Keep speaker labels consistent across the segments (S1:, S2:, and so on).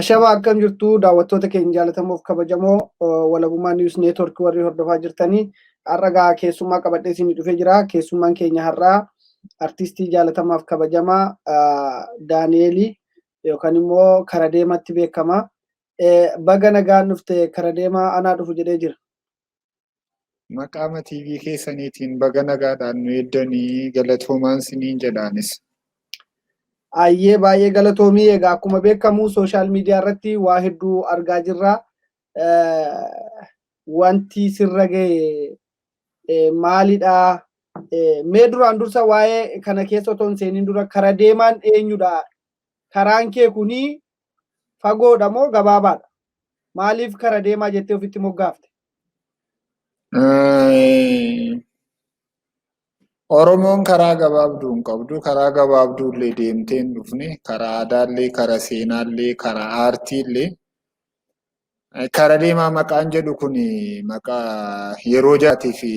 S1: Ashama, akkam jirtu daawwattoota keenya jaallatamoof kabajamoo Walabummaa News Network warri hordofaa jirtanii? Har'a gaa keessummaa qabadhee isinii dhufee jira. Keessummaan keenya har'aa artistii jaallatamaaf kabajamaa Daani'eelii yookaan immoo Karadeematti beekama. Baga nagaan dhufte Karadeemaa, anaa dhufu jedhee jira.
S2: Maqaama TV keessaniitiin baga nagaadhaan nu eeddanii, galatoomaan siniin jedhaanis.
S1: Ayyee, baay'ee galatoomii. Egaa akkuma beekamu social media irratti waa hedduu argaa jirra. Wanti sirra ga'e maalidha? Mee duraan dursa waa'ee kana keessa otoo hin seeniin dura Karadeemaan eenyudha? Karaan kee kunii fagoodha moo gabaabaadha? Maaliif kara deemaa jettee ofitti moggaafte?
S2: Oromoon karaa gabaabduu hin qabdu. Karaa gabaabduu illee deemtee hin dhufne. Karaa aadaallee, karaa seenaallee, karaa aartiillee. Kara deemaa maqaan jedhu kun maqaa yeroo jaatii fi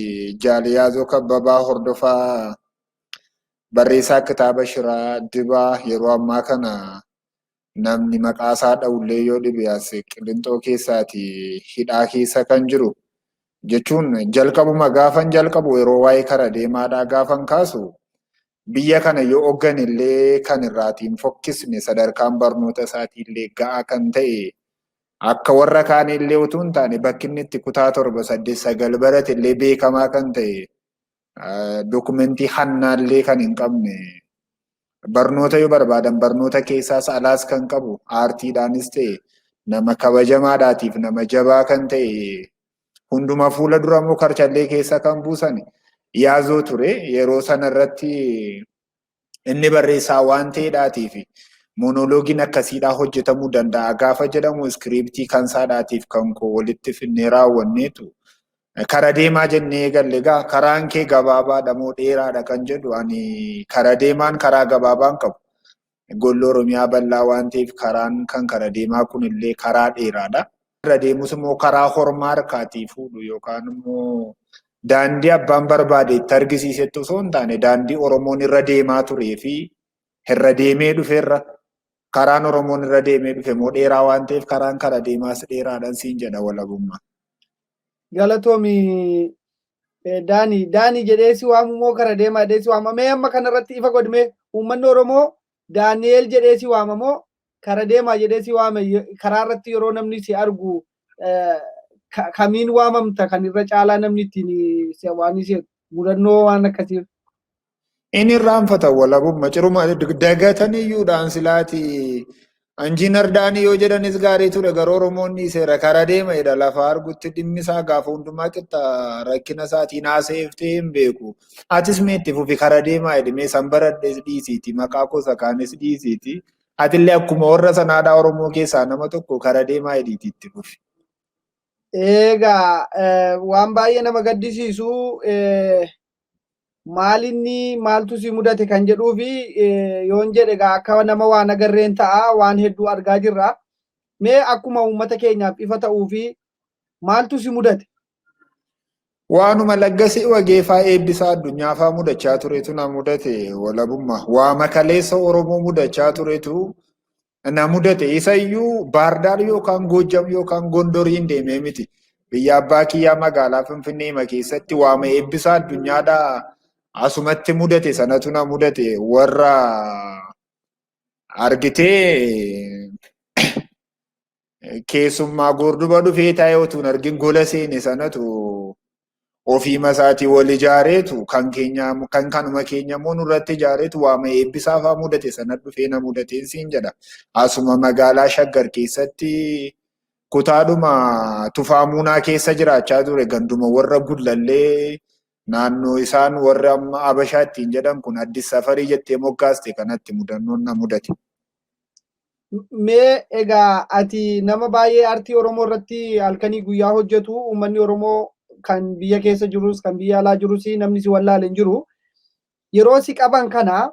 S2: Jaaliyaazoo Kabbabaa Hordofaa, barreessaa kitaaba Shiraa Dibaa, yeroo ammaa kana namni maqaa isaa dha'ullee yoo dhibe as Qilinxoo keessaati hidhaa keessa kan jiru jechuun. Jalqabuma gaafan jalqabu, yeroo waa'ee kara deemaadhaa gaafan kaasu, biyya kana yoo hoggan illee kan irraatiin fokkisne, sadarkaan barnoota isaatiillee ga'aa kan ta'e, akka warra kaanii illee utuu hin taane, bakki inni itti kutaa 7, 8, 9 barate illee beekamaa kan ta'e, dokumentii hannaallee kan hin qabne, barnoota yoo barbaadan barnoota keessaas alaas kan qabu, aartiidhaanis ta'e nama kabajamaadhaatiif nama jabaa kan ta'e, hunduma fuula dura immoo karchallee keessa kan buusan Yaazoo ture. Yeroo sana irratti inni barreessaa waan ta'eedhaatiif monoloogiin akkasiidhaa hojjetamuu danda'a gaafa jedhamu, iskiriiptii kan isaadhaatiif kan koo walitti finnee raawwanneetu kara deemaa jennee eegalle. Egaa karaan kee gabaabaadha moo dheeraadha kan jedhu, ani kara deemaan karaa gabaabaan qabu. Golli Oromiyaa bal'aa waan ta'eef karaan kan kara deemaa kunillee karaa dheeraadha. Irra deemus immoo karaa hormaa harkaatii fuudhu yookaan immoo daandii abbaan barbaade itti argisiisetti osoo hin taane, daandii Oromoon irra deemaa turee fi irra deemee dhufeerra, karaan Oromoon irra deemee dhufe immoo dheeraa waan ta'eef karaan kara deemaas dheeraadhaan siin jedha, Walabummaa.
S1: Galatoomi Daanii. Daanii jedhee si waamu moo kara deemaa jedhee si waama? Mee amma kanarratti ifa godhimee, uummanni Oromoo Daani'eel jedhee si waama moo kara deemaa jedhee si waama? Karaa irratti yeroo namni si argu kamiin waamamta kan irra caalaa namni ittiin waan si mudannoo waan akkasii?
S2: Inni irraanfata, Walabumma, ciruma dagataniyyuudhaan silaati Injiinar Daanii yoo jedhanis gaarii ture, garuu Oromoon dhiiseera, kara deema jedha. Lafa argutti dhimmi isaa gaafa hundumaa qixa rakkina isaatiin haasa'eeftee hin beeku. Atis mee itti fufi, kara deemaa jedhi, mee san baradhes dhiisiiti, maqaa gosa kaanis dhiisiiti. Atillee akkuma warra sanaadhaa Oromoo keessaa nama tokko, kara deemaa jedhiiti itti fufi.
S1: Egaa waan baay'ee nama gaddisiisu, maalinni maaltu si mudate kan jedhuu fi yoon jedhe, egaa akka nama waan agarreen ta'a, waan hedduu argaa jirra. Mee akkuma uummata keenyaaf ifa ta'uu fi maaltu si mudate?
S2: Waanuma Laggasee Wageefaa, Eebbisaa Addunyaafaa mudachaa turetu na mudate, Walabummaa. Waa makaleessa Oromoo mudachaa turetu na mudate. Isayyuu Baardaar yookaan Goojjam yookaan Gondoriin deemee miti. Biyya abbaa kiyyaa magaalaa Finfinnee hima keessatti waama Eebbisaa Addunyaadhaa asumatti mudate sanatu na mudate. Warra argitee keessummaa gorduba dhufee taa'ee utuu hin argin gola seene sanatu ofiima isaatii wal ijaareetu kan keenya kan kanuma keenya immoo nurratti ijaareetu waama Eebbisaa fa'aa mudate sana dhufee na mudateen siin jedha. Asuma magaalaa Shaggar keessatti kutaadhuma Tufaa Muunaa keessa jiraachaa ture, ganduma warra Gullallee, naannoo isaan warri amma Abashaa ittiin jedhan kun Addis Safarii jettee moggaaste kanatti mudannoon na mudate.
S1: Mee egaa ati nama baay'ee aartii Oromoo irratti halkanii guyyaa hojjetu, uummanni Oromoo kan biyya keessa jirus kan biyya alaa jirus namni si wallaale hin jiru. Yeroo si qaban kana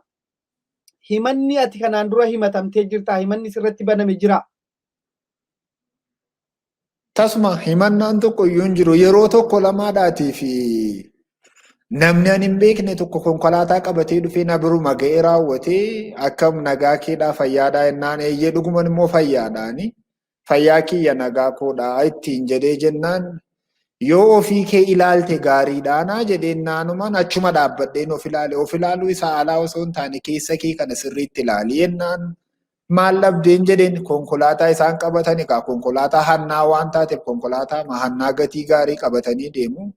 S1: himanni ati kanaan dura himatamtee jirta, himanni sirratti baname jira?
S2: Tasuma himannaan tokko iyyuu hin jiru. Yeroo tokko lamaadhaatii fi namni ani hin beekne tokko konkolaataa qabatee dhufee na biruma ga'ee raawwatee, "Akkam, nagaa keedhaa, fayyaadhaa?" jennaan, "Eeyyee, dhuguman immoo fayyaadhaani." Fayyaa kiyya, nagaa koodhaa ittiin jedhee jennaan, yoo ofii kee ilaalte gaariidhaanaa jedheen. Naanumaan achuma dhaabbadheen of ilaale. Of ilaaluu isaa alaa osoo hin taane keessa kee kana sirriitti ilaali jennaan, maal dhabdeen jedheen. Konkolaataa isaan qabatan egaa konkolaataa hannaa waan taateef konkolaataa hannaa gatii gaarii qabatanii deemu.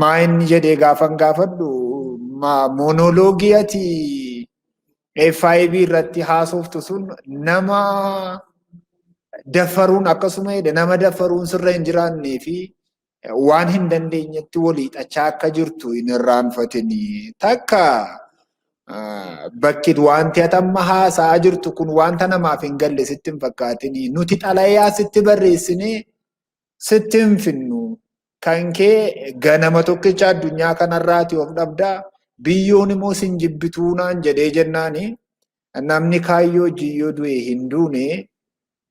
S2: Maa inni jedhee gaafan gaafadhu, monologue ati FIB irratti haasoftu sun nama daffaruun akkasuma jedhe, nama daffaruun sirra hin jiraannee fi waan hin dandeenyetti walii xachaa akka jirtu hin irraanfatini. Takka bakki wanti ati amma haasa'aa jirtu kun wanta namaaf hin galle sitti hin fakkaatini. Nuti xalayaa sitti barreessinee sitti hin finnu. Kan kee ganama tokkicha addunyaa kanarraati of dhabdaa, biyyoon immoo sin jibbituu naan jedhee jennaani, namni kaayyoo jiyyoo du'e hin duune,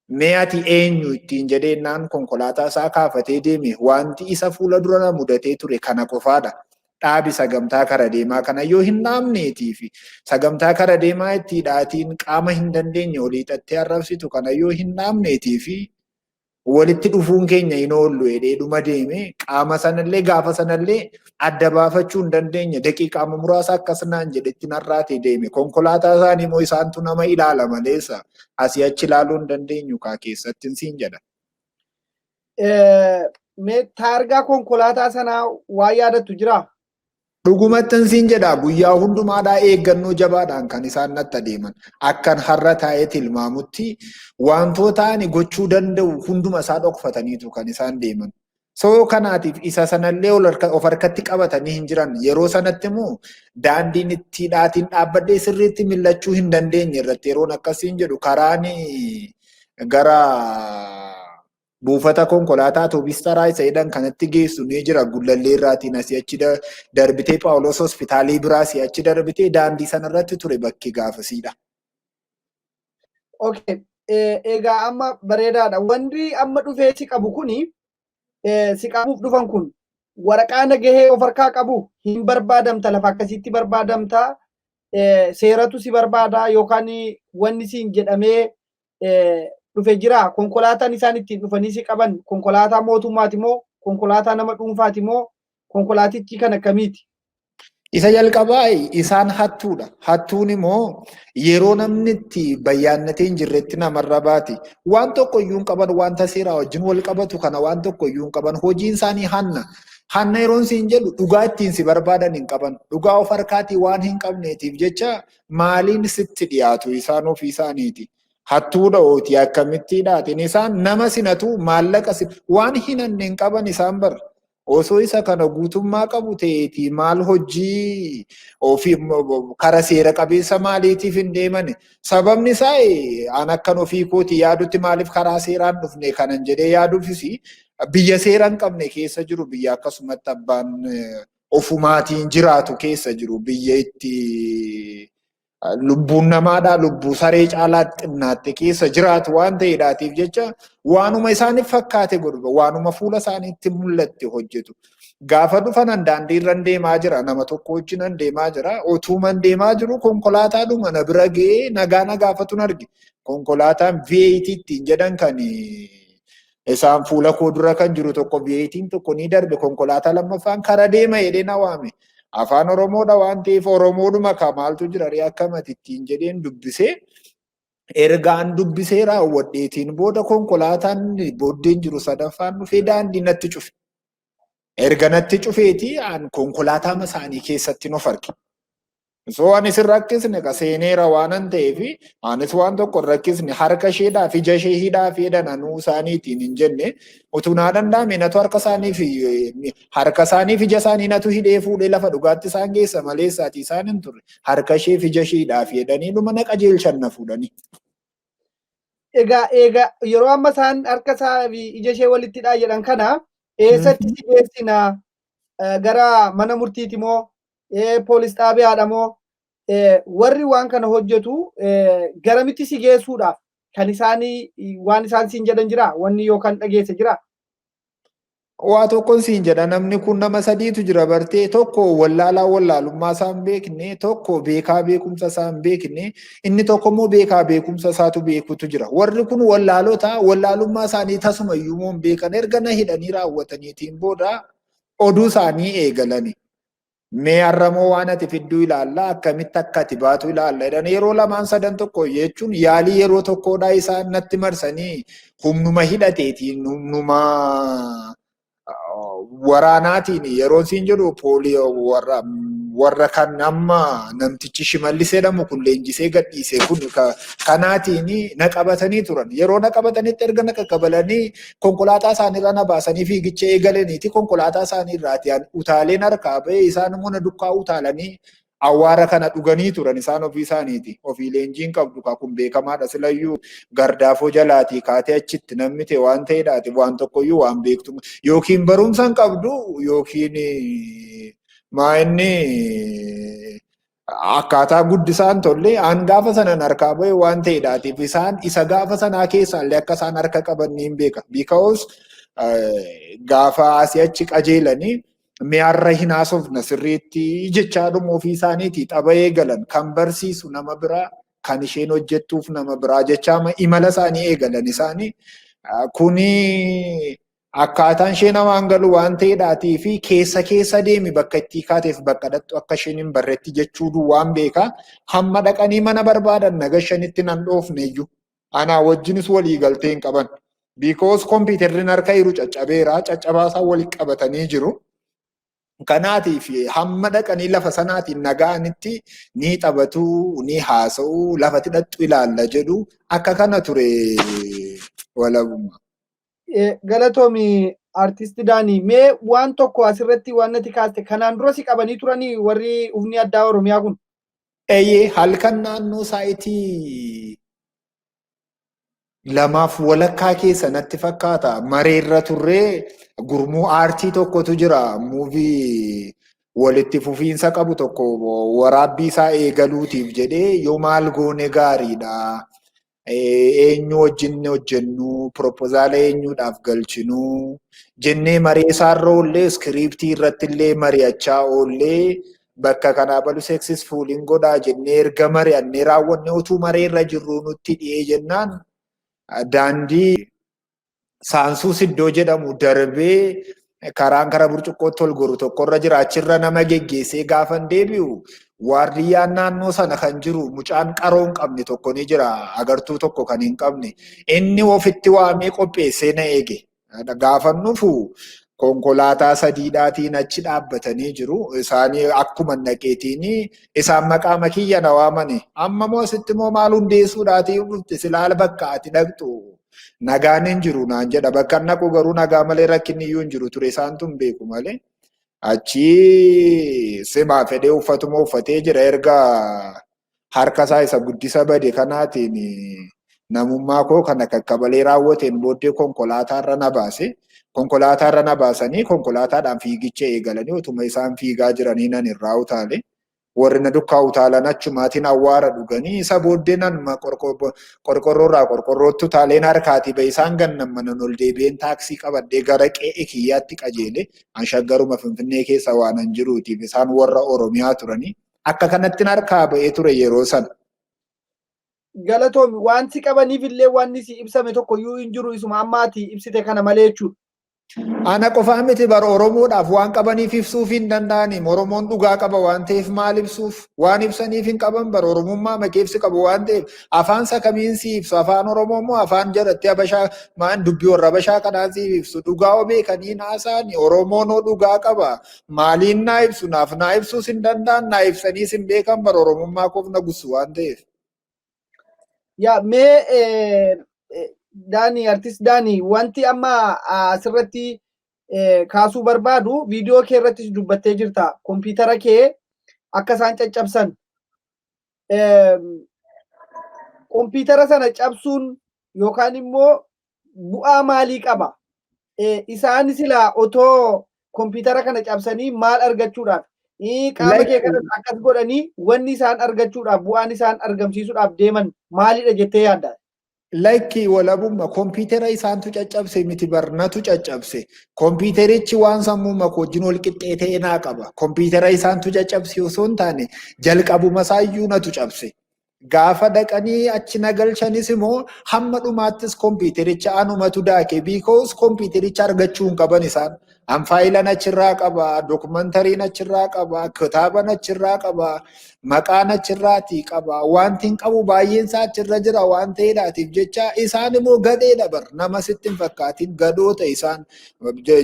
S2: mee ati eenyu ittiin jedheennaan konkolaataa isaa kaafatee deeme. Wanti isa fuula dura na mudatee ture kana qofaadha. Dhaabi sagantaa kara deemaa kana yoo hin dhaabneetii fi sagantaa kara deemaa itti hidhaatiin qaama hin dandeenye olii xattee arrabsitu kana yoo hin dhaabneetii fi walitti dhufuun keenya hin oollu jedhee dhuma deeme. Qaama sanallee gaafa sanallee adda baafachuu hin dandeenye. Daqiiqaa muraasa akkas naan jedhetti narraatee deeme. Konkolaataa isaanii immoo isaantu nama ilaala maleessa asii achi ilaaluu hin dandeenyu kaa keessatti siin jedha.
S1: Mee taargaa konkolaataa sanaa waa yaadattu jiraa?
S2: Dhugumatti siin jedha, guyyaa hundumaadhaa eeggannoo jabaadhaan kan isaan natti adeeman. Akkan har'a taa'ee tilmaamutti wantoota ani gochuu danda'u hunduma isaa dhokfataniitu kan isaan deeman. So kanaatiif isa sanallee of harkatti qabatanii hin jiran. Yeroo sanatti immoo daandiin itti dhaatiin dhaabbadhee sirriitti mil'achuu hin dandeenye irratti yeroon akkasiin jedhu, karaan gara buufata konkolaataa Atoobis taraa isa jedhan kanatti geessu ni jira. Gullallee irraatiin asii achi darbitee Phaawulos Hospitaalii biraa asii achi darbitee daandii sanarratti ture bakki gaafasiidha.
S1: Okay. Egaa amma bareedaadha. Wanti amma dhufee si qabu kuni, si qabuuf dhufan kun, waraqaa nagahee of harkaa qabu hin barbaadamta, lafa akkasiitti barbaadamta, seeratu si barbaada yookaan wanni siin jedhamee dhufe jira? Konkolaataan isaan ittiin dhufanii si qaban konkolaataa mootummaati moo konkolaataa nama dhuunfaati moo konkolaatichi kan akkamiiti?
S2: Isa jalqabaa isaan hattuudha. Hattuun immoo yeroo namni itti bayyaannatee hin jirretti namarra baati. Waan tokko iyyuu hin qaban, wanta seeraa wajjin wal qabatu kana waan tokko iyyuu hin qaban. Hojiin isaanii hanna. Hanna yeroon siin jedhu dhugaa ittiin si barbaadan hin qaban. Dhugaa of harkaatii waan hin qabneetiif jecha maaliin sitti dhiyaatu isaan ofii isaaniiti? Hattuudha ooti akkamitti dhaatin isaan nama sinatu maallaqa waan hin hanne hin qaban isaan bara. Osoo isa kana guutummaa qabu ta'eeti maal hojii ofii kara seera qabeessa maaliitiif hin deemani? Sababni isaa an akkan ofii kooti yaadutti maaliif karaa seeraan dhufne kanan jedhee yaaduufis, biyya seera hin qabne keessa jiru, biyya akkasumatti abbaan ofumaatiin jiraatu keessa jiru, biyya itti lubbuun namaadhaa lubbuu saree caalaa xinnaatte keessa jiraatu waan ta'eedhaatiif jecha waanuma isaaniif fakkaate godhu, waanuma fuula isaaniitti mul'atte hojjetu. Gaafa dhufanan daandii irra deemaa jira, nama tokko wajjinan deemaa jira. Otuuman deemaa jiru konkolaataadhuma na bira ga'ee nagaa na gaafatuun arge. Konkolaataan V8 ittiin jedhan kan isaan fuula koo dura kan jiru tokko, V8 tokko ni darbe. Konkolaataa lammaffaan kara deema jedhee na waame. Afaan Oromoodha waan ta'eef Oromoodhuma ka maaltu jira ree akkamati ittiin jedheen dubbisee, ergaan dubbisee raawwadheetiin booda konkolaataan booddeen jiru sadaffaan dhufee daandii natti cufe. Erga natti cufeeti an konkolaataa isaanii keessatti of arge. So anis hin rakkisne ka seeneera waanan ta'eef, anis waan tokko hin rakkisne. Harka isheedhaaf ija ishee hidhaa fi jedhan anuu isaaniitiin hin jenne. Utuu naa danda'ame natu harka isaanii fi harka isaanii fi ija isaanii natu hidhee fuudhee lafa dhugaatti isaan geessa maleessaati isaan hin turre. Harka ishee fi ija ishee hidhaa fi jedhanii dhuma na qajeelchan, na fuudhanii.
S1: Egaa yeroo amma isaan harka isaa fi ija ishee walitti hidhaa jedhan kana eessatti si geessina? Gara mana murtiiti moo poolis xaabiyaadha moo warri waan kana hojjetu garamitti si geessuudhaaf kan isaanii waan isaan siin jedhan jira, wanni yookaan dhageesse jira?
S2: Waa tokkon siin jedha, namni kun nama sadiitu jira bartee: tokko wallaalaa wallaalummaa isaa hin beekne, tokko beekaa beekumsa isaa hin beekne, inni tokko immoo beekaa beekumsa isaatu beekutu jira. Warri kun wallaalota, wallaalummaa isaanii tasuma iyyuu hin beekan. Erga na hidhanii raawwataniitiin booda oduu isaanii eegalani. "Mee har'amoo waan ati fidduu ilaalla, akkamitti akka ati baatu ilaalla," jedhan. Yeroo lamaan sadan tokko jechuun yaalii yeroo tokkodha. Isaan natti marsanii humnuma hidhateetiin, humnuma waraanaatiin, yeroon siin jedhu poolii warra kan amma namtichi Shimallis jedhamu kun leenjisee gadhiise kun kanaatiin na qabatanii turan. Yeroo na qabatanitti, erga na qaqqabalanii konkolaataa isaaniirra na baasanii fiigicha eegalaniiti, konkolaataa isaanii irraati utaaleen harkaa ba'ee, isaan immoo na dukkaa utaalanii awwaara kana dhuganii turan isaan ofii isaaniiti. Ofii leenjiin qabdu kun beekamaadha. Silayyuu gardaafoo jalaatii kaatee achitti namni ta'e waan ta'eedhaati, waan tokkoyyuu waan beektu yookiin barumsa hin qabdu yookiin maa inni akkaataa guddisaan tolle. Aan gaafa sanan harkaa ba'e waan ta'eedhaatiif, isaan isa gaafa sanaa keessaallee akka isaan harka qaban ni beeka. Because gaafa asii achi qajeelanii, "Mi'aarra hin haasofna sirriitti," jechaadhuma ofii isaaniiti tapha eegalan. Kan barsiisu nama biraa, kan isheen hojjettuuf nama biraa jechaama imala isaanii eegalan isaanii. Kuni akkaataan ishee namaan galu waan ta'eedhaatii fi keessa keessa deemi, bakka itti kaateef bakka dhattu akka isheen hin barretti jechuu duwwaan beeka. Hamma dhaqanii mana barbaadan naga shanitti nan dhoofne iyyuu. Anaa wajjinis walii galtee hin qaban. Because kompiitarri harka jiru caccabeera, caccabaa isaa walitti qabatanii jiru. Kanaatiif hamma dhaqanii lafa sanaatiin naga'anitti ni taphatu, ni haasa'u, lafatti dhaqxu ilaalla jedhu. Akka kana ture walabummaa.
S1: Galatoomi, Artist Daanii. Mee waan tokko asirratti waan natti kaaste, kanaan dura si qabanii turanii warri humni addaa Oromiyaa kun?
S2: Eeyyee, halkan naannoo saayitii 2:30 keessa natti fakkaata. Mareerra turree, gurmuu aartii tokkotu jira. Movie walitti fufiinsa qabu tokko waraabbii isaa eegaluutiif jedhee, yoo maal goone gaariidha, eenyu wajjin hojjennu, proposal eenyuudhaaf galchinu jennee maree isaarra oollee, script irratti illee mari'achaa oollee, bakka kanaa balu successful godhaa jennee erga mari'annee raawwanne, utuu mareerra jirru nutti dhi'ee jennaan, daandii Saansuus iddoo jedhamu darbee karaan kara burcuqqootti ol goru tokkorra jira. Achirra nama geggeessee gaafan deebi'u, waardiyyaan naannoo sana kan jiru mucaan qaroo hin qabne tokko ni jira. Agartuu tokko kan hin qabne. Inni ofitti waamee qopheessee na eege. Gaafan dhufu konkolaataa sadiidhaatiin achi dhaabbatanii jiru. Isaanii akkuma naqeetiin isaan maqaa makiyya na waamani. "Amma moo asitti moo maal hundeessuudhaatii dhufte? Silaala bakka ati dhaqxu nagaan hin jiru," naan jedha. Bakka naqu garuu nagaa malee rakkinni iyyuu hin jiru ture, isaantu hin beeku malee. Achi simaa fedhee uffatuma uffatee jira. Erga harka isaa isa guddisa bade kanaatiin namummaa koo kana kakkabalee raawwateen booddee konkolaataarra na baase. Konkolaataarra na baasanii konkolaataadhaan fiigicha eegalanii, utuma isaan fiigaa jiranii nan irraa utaale. Warri na dukkaa utaalan achumaatiin awwaara dhuganii, isa booddee nan qorqorroorraa qorqorrootti utaaleen harkaatii ba'e. Isaan gannan manan ol deebi'een taaksii qabadhee gara qe'ee kiyyaatti qajeele. An shaggaruma Finfinnee keessa waan an jiruutiif, isaan warra Oromiyaa turanii. Akka kanatti harkaa ba'ee ture yeroo sana.
S1: Galatoomi, waan si qabaniif illee wanni si ibsame tokko iyyuu hin jiru, isuma ammaati ibsite kana malee jechuudha.
S2: Ana qofaa miti bara, Oromoodhaaf waan qabaniif ibsuuf hin danda'ani. Oromoon dhugaa qaba waan ta'eef maal ibsuuf? Waan ibsaniif hin qaban bara. Oromummaa maqeefsi qabu waan ta'eef afaan sakamiin si ibsu? Afaan Oromoo immoo afaan jalatti Habashaa maan dubbii warra Habashaa kanaan si ibsu? Dhugaa beekanii naasaan Oromoon dhugaa qaba. Maaliin naa ibsu? Naaf naa ibsuus hin danda'an, naa ibsaniis hin beekan bara, Oromummaa koof na gussu waan ta'eef.
S1: Yaa, mee Daanii, Artist Daanii, wanti amma asirratti kaasuu barbaadu, viidiyoo kee irrattis dubbattee jirta. Kompiitara kee akka isaan caccabsan. Kompiitara sana cabsuun yookaan immoo bu'aa maalii qaba? Isaan silaa otoo kompiitara kana cabsanii maal argachuudhaaf? Qaama kee kana akkas godhanii wanni isaan argachuudhaaf, bu'aan isaan argamsiisuudhaaf deeman maalidha jettee yaadda?
S2: Lakki, walabumma kompiitara isaantu caccabse miti, barnatu caccabse. Kompiiterichi waan sammuu koo wajjin wal qixxee ta'e naa qaba. Kompiitara isaantu caccabse osoo hin taane, jalqabuma isaayyuu natu cabse. Gaafa dhaqanii achi na galchanis immoo hamma dhumaattis kompiitericha anumatu daake, because kompiitericha argachuu hin qaban isaan. An faayilan achirraa qaba, dokumentariin achirraa qaba, kitaaban achirraa qaba, maqaan achirraatii qaba. Wanti hin qabu baay'een isaa achirra jira waan ta'eedhaatiif jecha isaan immoo gadheedha bar, nama sitti hin fakkaatin, gadhoota isaan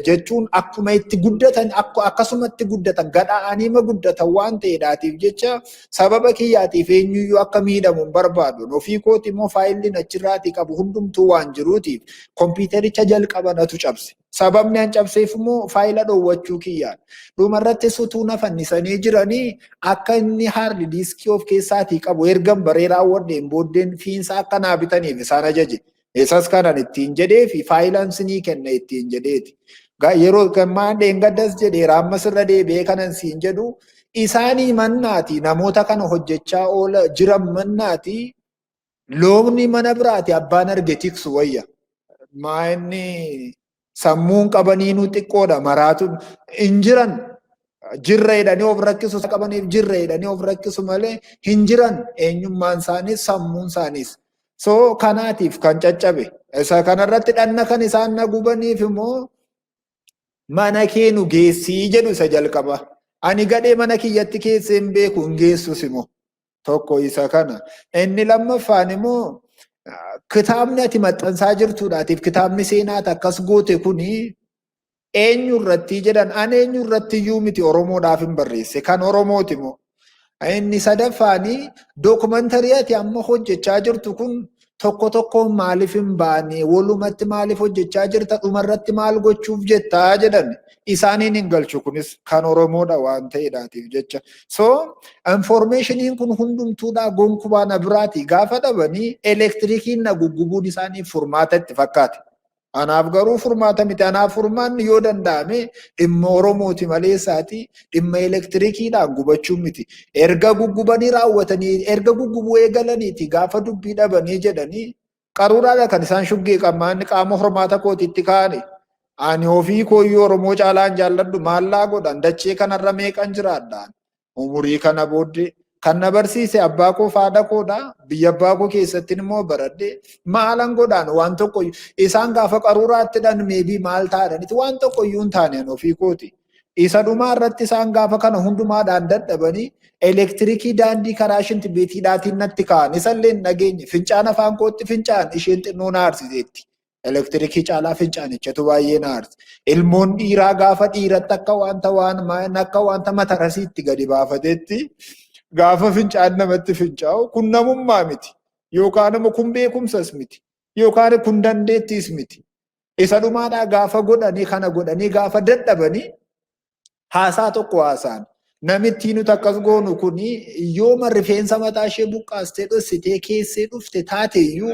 S2: jechuun akkuma itti guddatan akkasumatti guddatan, gadhaa'aniima guddatan waan ta'eedhaatiif jecha sababa kiyyaatiif eenyuyyuu akka miidhamu hin barbaadu. Ofii kooti immoo faayilliin achirraatii qabu hundumtuu waan jiruutiif kompiitericha jalqaba natu cabse. Sababni an cabseef immoo faayila dhoowwachuu kiyyaan. Dhumarratti sutuu na fannisanii jiranii akka inni hard diskii of keessaatii qabu ergan baree raawwadheen booddeen fiinsa akka naa bitaniif isaan ajaje. Isas kanan ittiin jedhee fi faayilaan sinii kenna ittiin jedheeti. Yeroo gammaa dheengaddas jedheera, ammas irra deebi'ee kanan siin jedhu, isaanii mannaati namoota kana hojjechaa oola jiran mannaati loomni mana biraati abbaan arge tiksu wayya. Maa inni sammuun qabaniinuu xiqqoodha, maraatu hin jiran, jirra jedhanii of rakkisu qabaniif jirra jedhanii of rakkisu malee hin jiran, eenyummaan isaaniis sammuun isaaniis. So kanaatiif kan caccabe. Isa kanarratti dhanna kan isaan na gubaniif immoo mana kee nu geessii jedhu isa jalqaba. Ani gadhee mana kiyyatti keessee hin beeku, hin geessus immoo. Tokko isa kana. Inni lammaffaan immoo kitaabni ati maxxansaa jirtuudhaatiif kitaabni seenaati akkas goote kuni eenyu irratti jedhan. Ani eenyu irratti iyyuu miti, Oromoodhaaf hin barreesse, kan Oromooti immoo. Inni sadaffaani dookumantarii ati amma hojjechaa jirtu kun tokko tokkoon maaliif hin baane, walumatti maaliif hojjechaa jirta, dhumarratti maal gochuuf jettaa jedhan. Isaaniin hin galchu, kunis kan Oromoodha waan ta'eedhaatiif jecha. So informationiin kun hundumtuudhaa gonkumaa na biraati gaafa dhabanii elektirikiin na guggubuun isaanii furmaata itti fakkaate. Anaaf garuu furmaata miti. Anaaf furmaanni yoo danda'ame dhimma Oromooti maleessaati dhimma elektirikiidhaan gubachuu miti. Erga guggubanii raawwatanii, erga guggubuu eegalaniiti gaafa dubbii dhabanii jedhanii qaruuraadha kan isaan shuggee qamaan qaama hormaata kootiitti kaa'ani. Ani ofii kooyyuu Oromoo caalaan jaalladhu maallaa godhan, dachee kanarra meeqan jiraadhaan. Umurii kana booddee kan na barsiise abbaa koo faadha koodha. Biyya abbaa koo keessatti immoo baradhe, maalan godhaan waan tokko isaan gaafa qaruuraatti dhan meebii maal taa'aniiti waan tokko iyyuu hin taane an ofii kooti. Isa dhumaa irratti isaan gaafa kana hundumaadhaan dadhabanii elektirikii daandii karaa shinti beetiidhaatiin natti ka'an, isallee hin dhageenye, fincaan afaan kootti fincaan isheen xinnoo na aarsiseetti. Elektirikii caalaa fincaanichatu baay'ee na aarse. Ilmoon dhiiraa gaafa dhiiratti akka wanta waan akka wanta matarasiitti gadi baafateetti gaafa fincaan namatti fincaa'u, kun namummaa miti. Yookaan immoo kun beekumsas miti. Yookaan kun dandeettiis miti. Isa dhumaadhaa gaafa godhanii kana godhanii gaafa dadhabanii haasaa tokko haasaan. Namittii nuti akkas goonu kuni yooma rifeensa mataa ishee buqqaastee dhossitee keessee dhufte taate iyyuu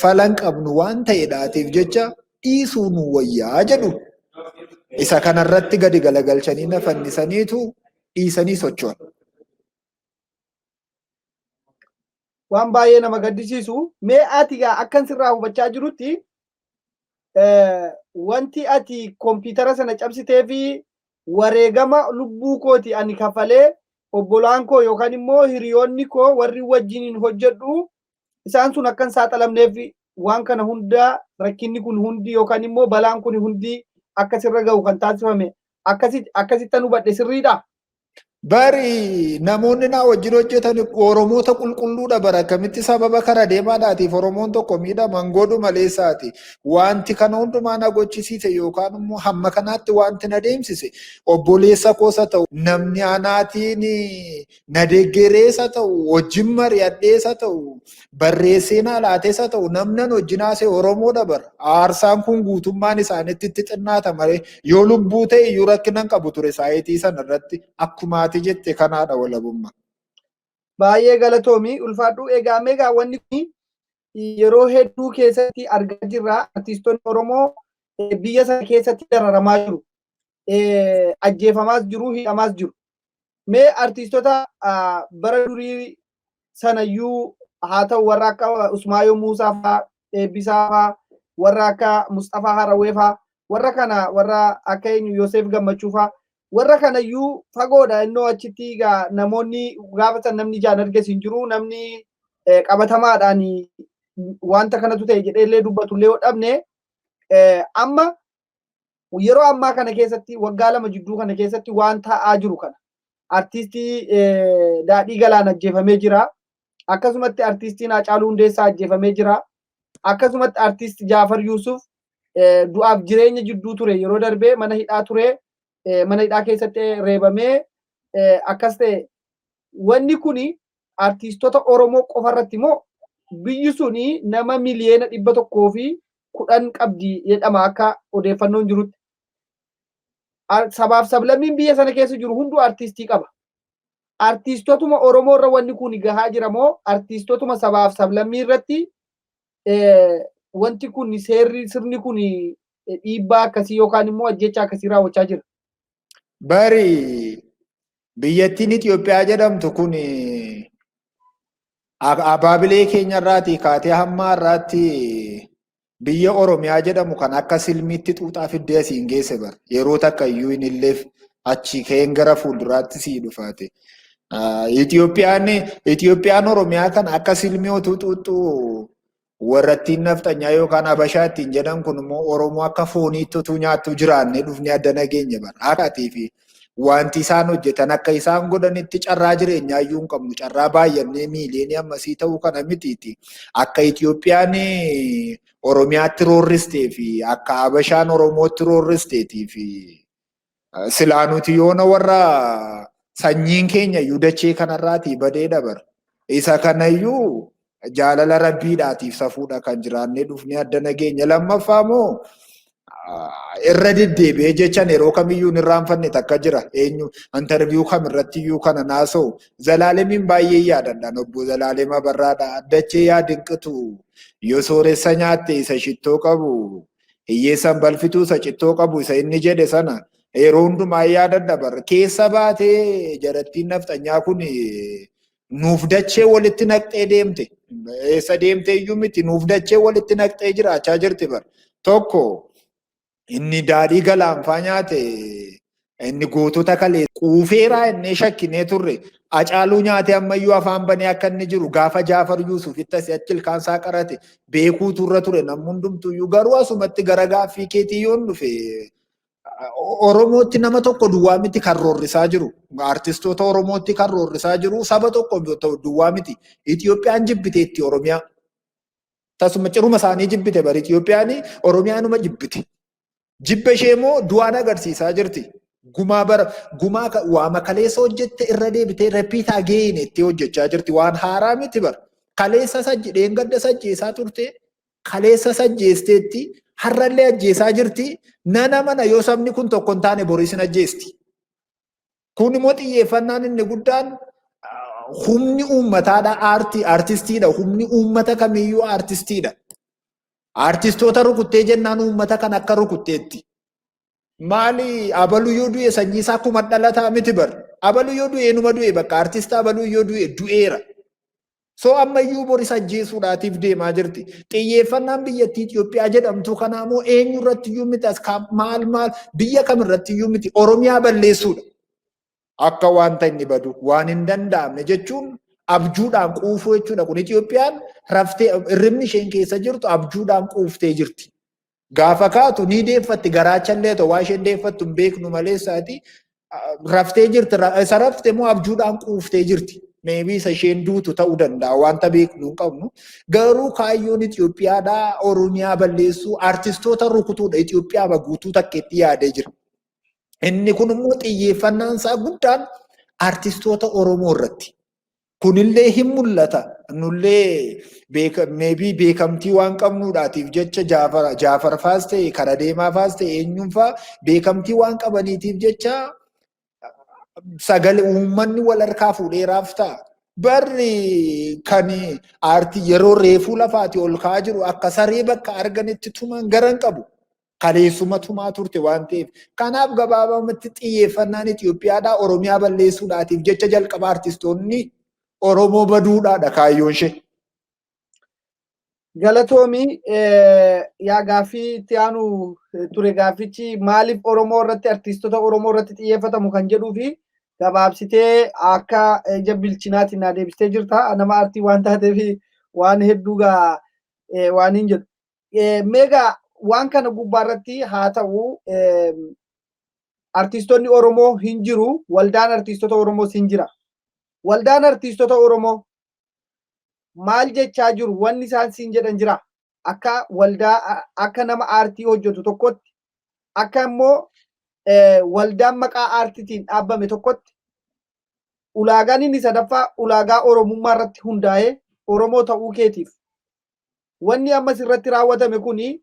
S2: falan qabnu waan ta'eedhaatiif jecha dhiisuu nu wayyaa jedhu. Isa kanarratti gadi galagalchanii na fannisaniitu dhiisanii socho'an.
S1: Waan baay'ee nama gaddisiisu. Mee ati gaa akkan sirraa hubachaa jirutti, wanti ati kompiitara sana cabsitee fi wareegama lubbuu kooti ani kafalee obbolaan koo yookaan immoo hiriyoonni koo warri wajjiniin hojjedhu isaan sun akkan saaxilamneef waan kana hunda, rakkinni kun hundi yookaan immoo balaan kun hundi akka sirra ga'u kan taasifame akkasittan hubadhe, sirriidha?
S2: Bari namoonni naa wajjin hojjetan Oromoota qulqulluudha bara, akkamitti sababa kara deemaadhaatiif Oromoon tokko miidhaman godhu maleessaati. Wanti kana hundumaa na gochisiise yookaan immoo hamma kanaatti wanti na deemsise obboleessa koosa ta'u, namni anaatiin na deeggereessa ta'u, wajjin mari'adheessa ta'u, barreessee naa laateessa ta'u, namni an wajjin haasa'e Oromoodha bara. Aarsaan kun guutummaan isaaniitti itti xinnaata malee yoo lubbuu ta'e iyyuu rakkina hin qabu ture saayitii sana irratti, akkuma ati jette kanaadha walabummaa.
S1: Baay'ee galatoomi, ulfaadhu. Egaa meegaa wanni kun yeroo hedduu keessatti argaa jirra, artiistonni Oromoo biyya sana keessatti dararamaa jiru. Ajjeefamaas jiru, hidhamaas jiru. Mee artiistota bara durii sanayyuu Haa ta'u, warra akka Usmaayoo Muusaa faa, Eebbisaa faa, warra akka Mustafaa Harawwee faa, warra kana, warra akka eenyu, Yoosef Gammachuu faa, warra kanayyuu fagoodha. Innoo achitti egaa namoonni gaafa san namni ijaan arges hin jiru, namni qabatamaadhaan wanta kanatu ta'e jedhee illee dubbatullee yoo dhabne, amma yeroo ammaa kana keessatti, waggaa 2 jidduu kana keessatti waan ta'aa jiru kana, artiistii Daadhii Galaan ajjeefamee jira. Akkasumatti artiistiin Haacaaluu Hundeessaa ajjeefamee jira. Akkasumatti artiistii Jaafar Yuusuf du'aaf jireenya jidduu ture, yeroo darbee mana hidhaa ture, mana hidhaa keessatti reebamee akkas ta'e. Wanni kuni artiistota Oromoo qofarratti moo biyyi suni nama 110 miliyoona qabdi jedhama akka odeeffannoon jirutti? Sabaaf sablammiin biyya sana keessa jiru hunduu artiistii qaba. Artiistotuma Oromoo irra wanni kun gahaa jira moo artiistotuma sabaaf sablammii irratti wanti kun, seerri, sirni kun dhiibbaa akkasii yookaan immoo ajjecha akkasii raawwachaa jira?
S2: Bari biyyattiin Itoophiyaa jedhamtu kun abaabilee keenya irraatii kaatee hamma har'aatti biyya Oromiyaa jedhamu kan akka silmiitti xuuxaa fiddee asiin geesse bara. Yeroo takka iyyuu hin illeef achi ka'een gara fuulduraatti sii dhufaate. Itoophiyaan Oromiyaa kana akka silmii otuu xuuxxuu, warrattiin nafxanyaa yookaan Habashaa ittiin jedhan kun immoo Oromoo akka fooniitti utuu nyaattuu jiraannee dhufnee adda nageenya bara. Akkaatii fi wanti isaan hojjetan, akka isaan godhanitti carraa jireenyaa iyyuu hin qabnu. Carraa baay'annee miiliyoonii ammasii ta'uu kana mitiiti. Akka Itoophiyaan Oromiyaatti roorristee fi akka Habashaan Oromootti roorristeetii fi silaa nuti yoona warra sanyiin keenya iyyuu dachee kanarraatii badee dabar. Isa kanayyuu jaalala rabbiidhaatiif safuudha kan jiraannee dhufnee adda nageenya. Lammaffaa immoo irra deddeebi'ee jechan yeroo kamiyyuu hin irraanfanne takka jira. Eenyu interview kamirratti iyyuu kana naasa'u. Zalaalemiin baay'ee yaadadhaan, obbo Zalaalem Abarraadha. Dachee yaa dinqitu, yoo sooressa nyaatte isa shittoo qabu, hiyyeessan balfituu isa cittoo qabu, isa inni jedhe sana yeroo hundumaa yaadadha bara. Keessa baatee jarattiin nafxanyaa kun nuuf dachee walitti naqxee deemte. Eessa deemte iyyuu miti, nuuf dachee walitti naqxee jiraachaa jirti bara. Tokko inni Daadhii Galaanfaa nyaate, inni gootota kalee quufeeraa innee shakkinee turre. Hacaaluu nyaate, ammayyuu afaan banee akka inni jiru, gaafa Jaafar Yuusufitti asii achi ilkaan isaa qarate beekuu turre ture namni hundumtuyyuu. Garuu asumatti gara gaaffii keetii yoon dhufe, Oromootti nama tokko duwwaa miti kan roorrisaa jiru. Artistoota Oromootti kan roorrisaa jiru saba tokko duwwaa miti. Itoophiyaan jibbiteetti Oromiyaa. Tasuma ciruma isaanii jibbite bari, Itoophiyaan Oromiyaanuma jibbite. Jibba ishee immoo du'aan agarsiisaa jirti. Gumaa bara gumaa waama kaleessa hojjette irra deebitee repeat again itti hojjechaa jirti. Waan haaraa miti bara. Kaleessa sajji dheengadda sajjeessaa turte, kaleessa sajjeesteetti, har'allee ajjeesaa jirti. Nana mana yoo sabni kun tokko hin taane boris hin ajjeesti. Kun immoo xiyyeeffannaan inni guddaan humni uummataadha, aartii, aartistiidha. Humni uummata kamiyyuu aartistiidha. Aartistoota rukuttee jennaan uummata kan akka rukutteetti. Maali, abaluu yoo du'e sanyii isaa kuma dhalataa miti bar. Abaluu yoo du'e inuma du'e bakka, aartist abaluu yoo du'e du'eera. So ammayyuu boris ajjeesuudhaatiif deemaa jirti. Xiyyeeffannaan biyyattii Itoophiyaa jedhamtu kanaa immoo eenyu irratti iyyuu miti, as maal maal biyya kam irratti iyyuu miti, Oromiyaa balleessuudha. Akka wanta inni badu waan hin danda'amne jechuun abjuudhaan quufuu jechuudha. Kun Itoophiyaan raftee hirribni isheen keessa jirtu abjuudhaan quuftee jirti. Gaafa kaatu ni deeffatti, garaachallee ta'u waa isheen deeffattu hin beeknu malee isaati raftee jirti. Isa rafte immoo abjuudhaan quuftee jirti. Maybe isa isheen duutu ta'uu danda'a, wanta beeknu hin qabnu. Garuu kaayyoon Itoophiyaadhaa Oromiyaa balleessuu, artistoota rukutuudha. Itoophiyaa guutuu takkeetti yaadee jira. Inni kun immoo xiyyeeffannaan isaa guddaan artistoota Oromoo irratti. Kunillee hin mul'ata. Nullee maybe beekamtii waan qabnuudhaatiif jecha, Jaafar faas ta'e, kara deemaa faas ta'e, eenyuun faa beekamtii waan qabaniitiif jecha sagalee uummanni wal harkaa fuudheeraaf ta'a. Barri kan aartii yeroo reefuu lafaati ol ka'aa jiru akka saree bakka arganitti tuman garan qabu. Kaleessuma tumaa turte waan ta'eef. Kanaaf gabaabamatti xiyyeeffannaan Itoophiyaadhaa Oromiyaa balleessuudhaatiif jecha jalqaba artistoonni Oromoo baduudhaadha kaayyoon ishee.
S1: Galatoomii, yaa gaaffii itti aanu ture. Gaaffichi maaliif Oromoo irratti, artiistota Oromoo irratti xiyyeeffatamu kan jedhuu fi gabaabsitee akka ija bilchinaatiin naa deebistee jirta. Nama aartii waan taateef waan hedduu gaa waan hin jedhu. Meegaa waan kana gubbaa irratti haa ta'u, artiistonni Oromoo hin jiru, waldaan artiistota Oromoos hin jira. Waldaan artiistota Oromoo maal jechaa jiru? Wanni isaan siin jedhan jira? Akka waldaa, akka nama aartii hojjetu tokkotti, akka immoo waldaan maqaa aartiitiin dhaabbame tokkotti, ulaagaan inni sadaffaa ulaagaa Oromummaa irratti hundaa'ee Oromoo ta'uu keetiif wanni ammas irratti raawwatame kuni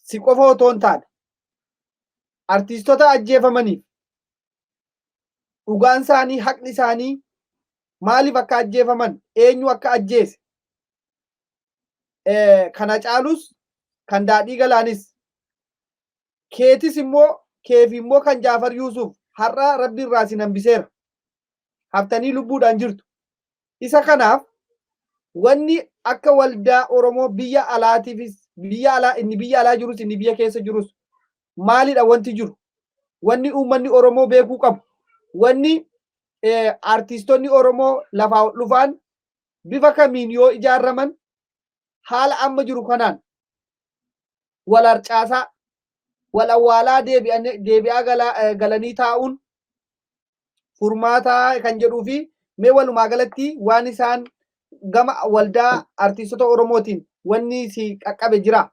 S1: si qofa otoo hin taane artiistota ajjeefamaniif dhugaan isaanii, haqni isaanii, maaliif akka ajjeefaman, eenyu akka ajjeese, kana caalus kan Daadhii Galaanis keetis immoo keefi immoo kan Jaafar Yuusuf har'a Rabbi irraa sin hambiseera. Haftanii lubbuudhaan jirtu. Isa kanaaf wanni akka waldaa Oromoo biyya alaatiifis, biyya alaa, inni biyya alaa jirus, inni biyya keessa jirus, maalidha wanti jiru? Wanni uummanni Oromoo beekuu qabu. Wanni artiistonni Oromoo lafaa ol dhufaan bifa kamiin yoo ijaaraman haala amma jiru kanaan wal harcaasaa, wal awwaalaa, deebi'aa galanii taa'uun furmaataa kan jedhuu fi mee walumaa galatti waan isaan gama waldaa artiistota Oromootiin wanni si qaqqabe jira?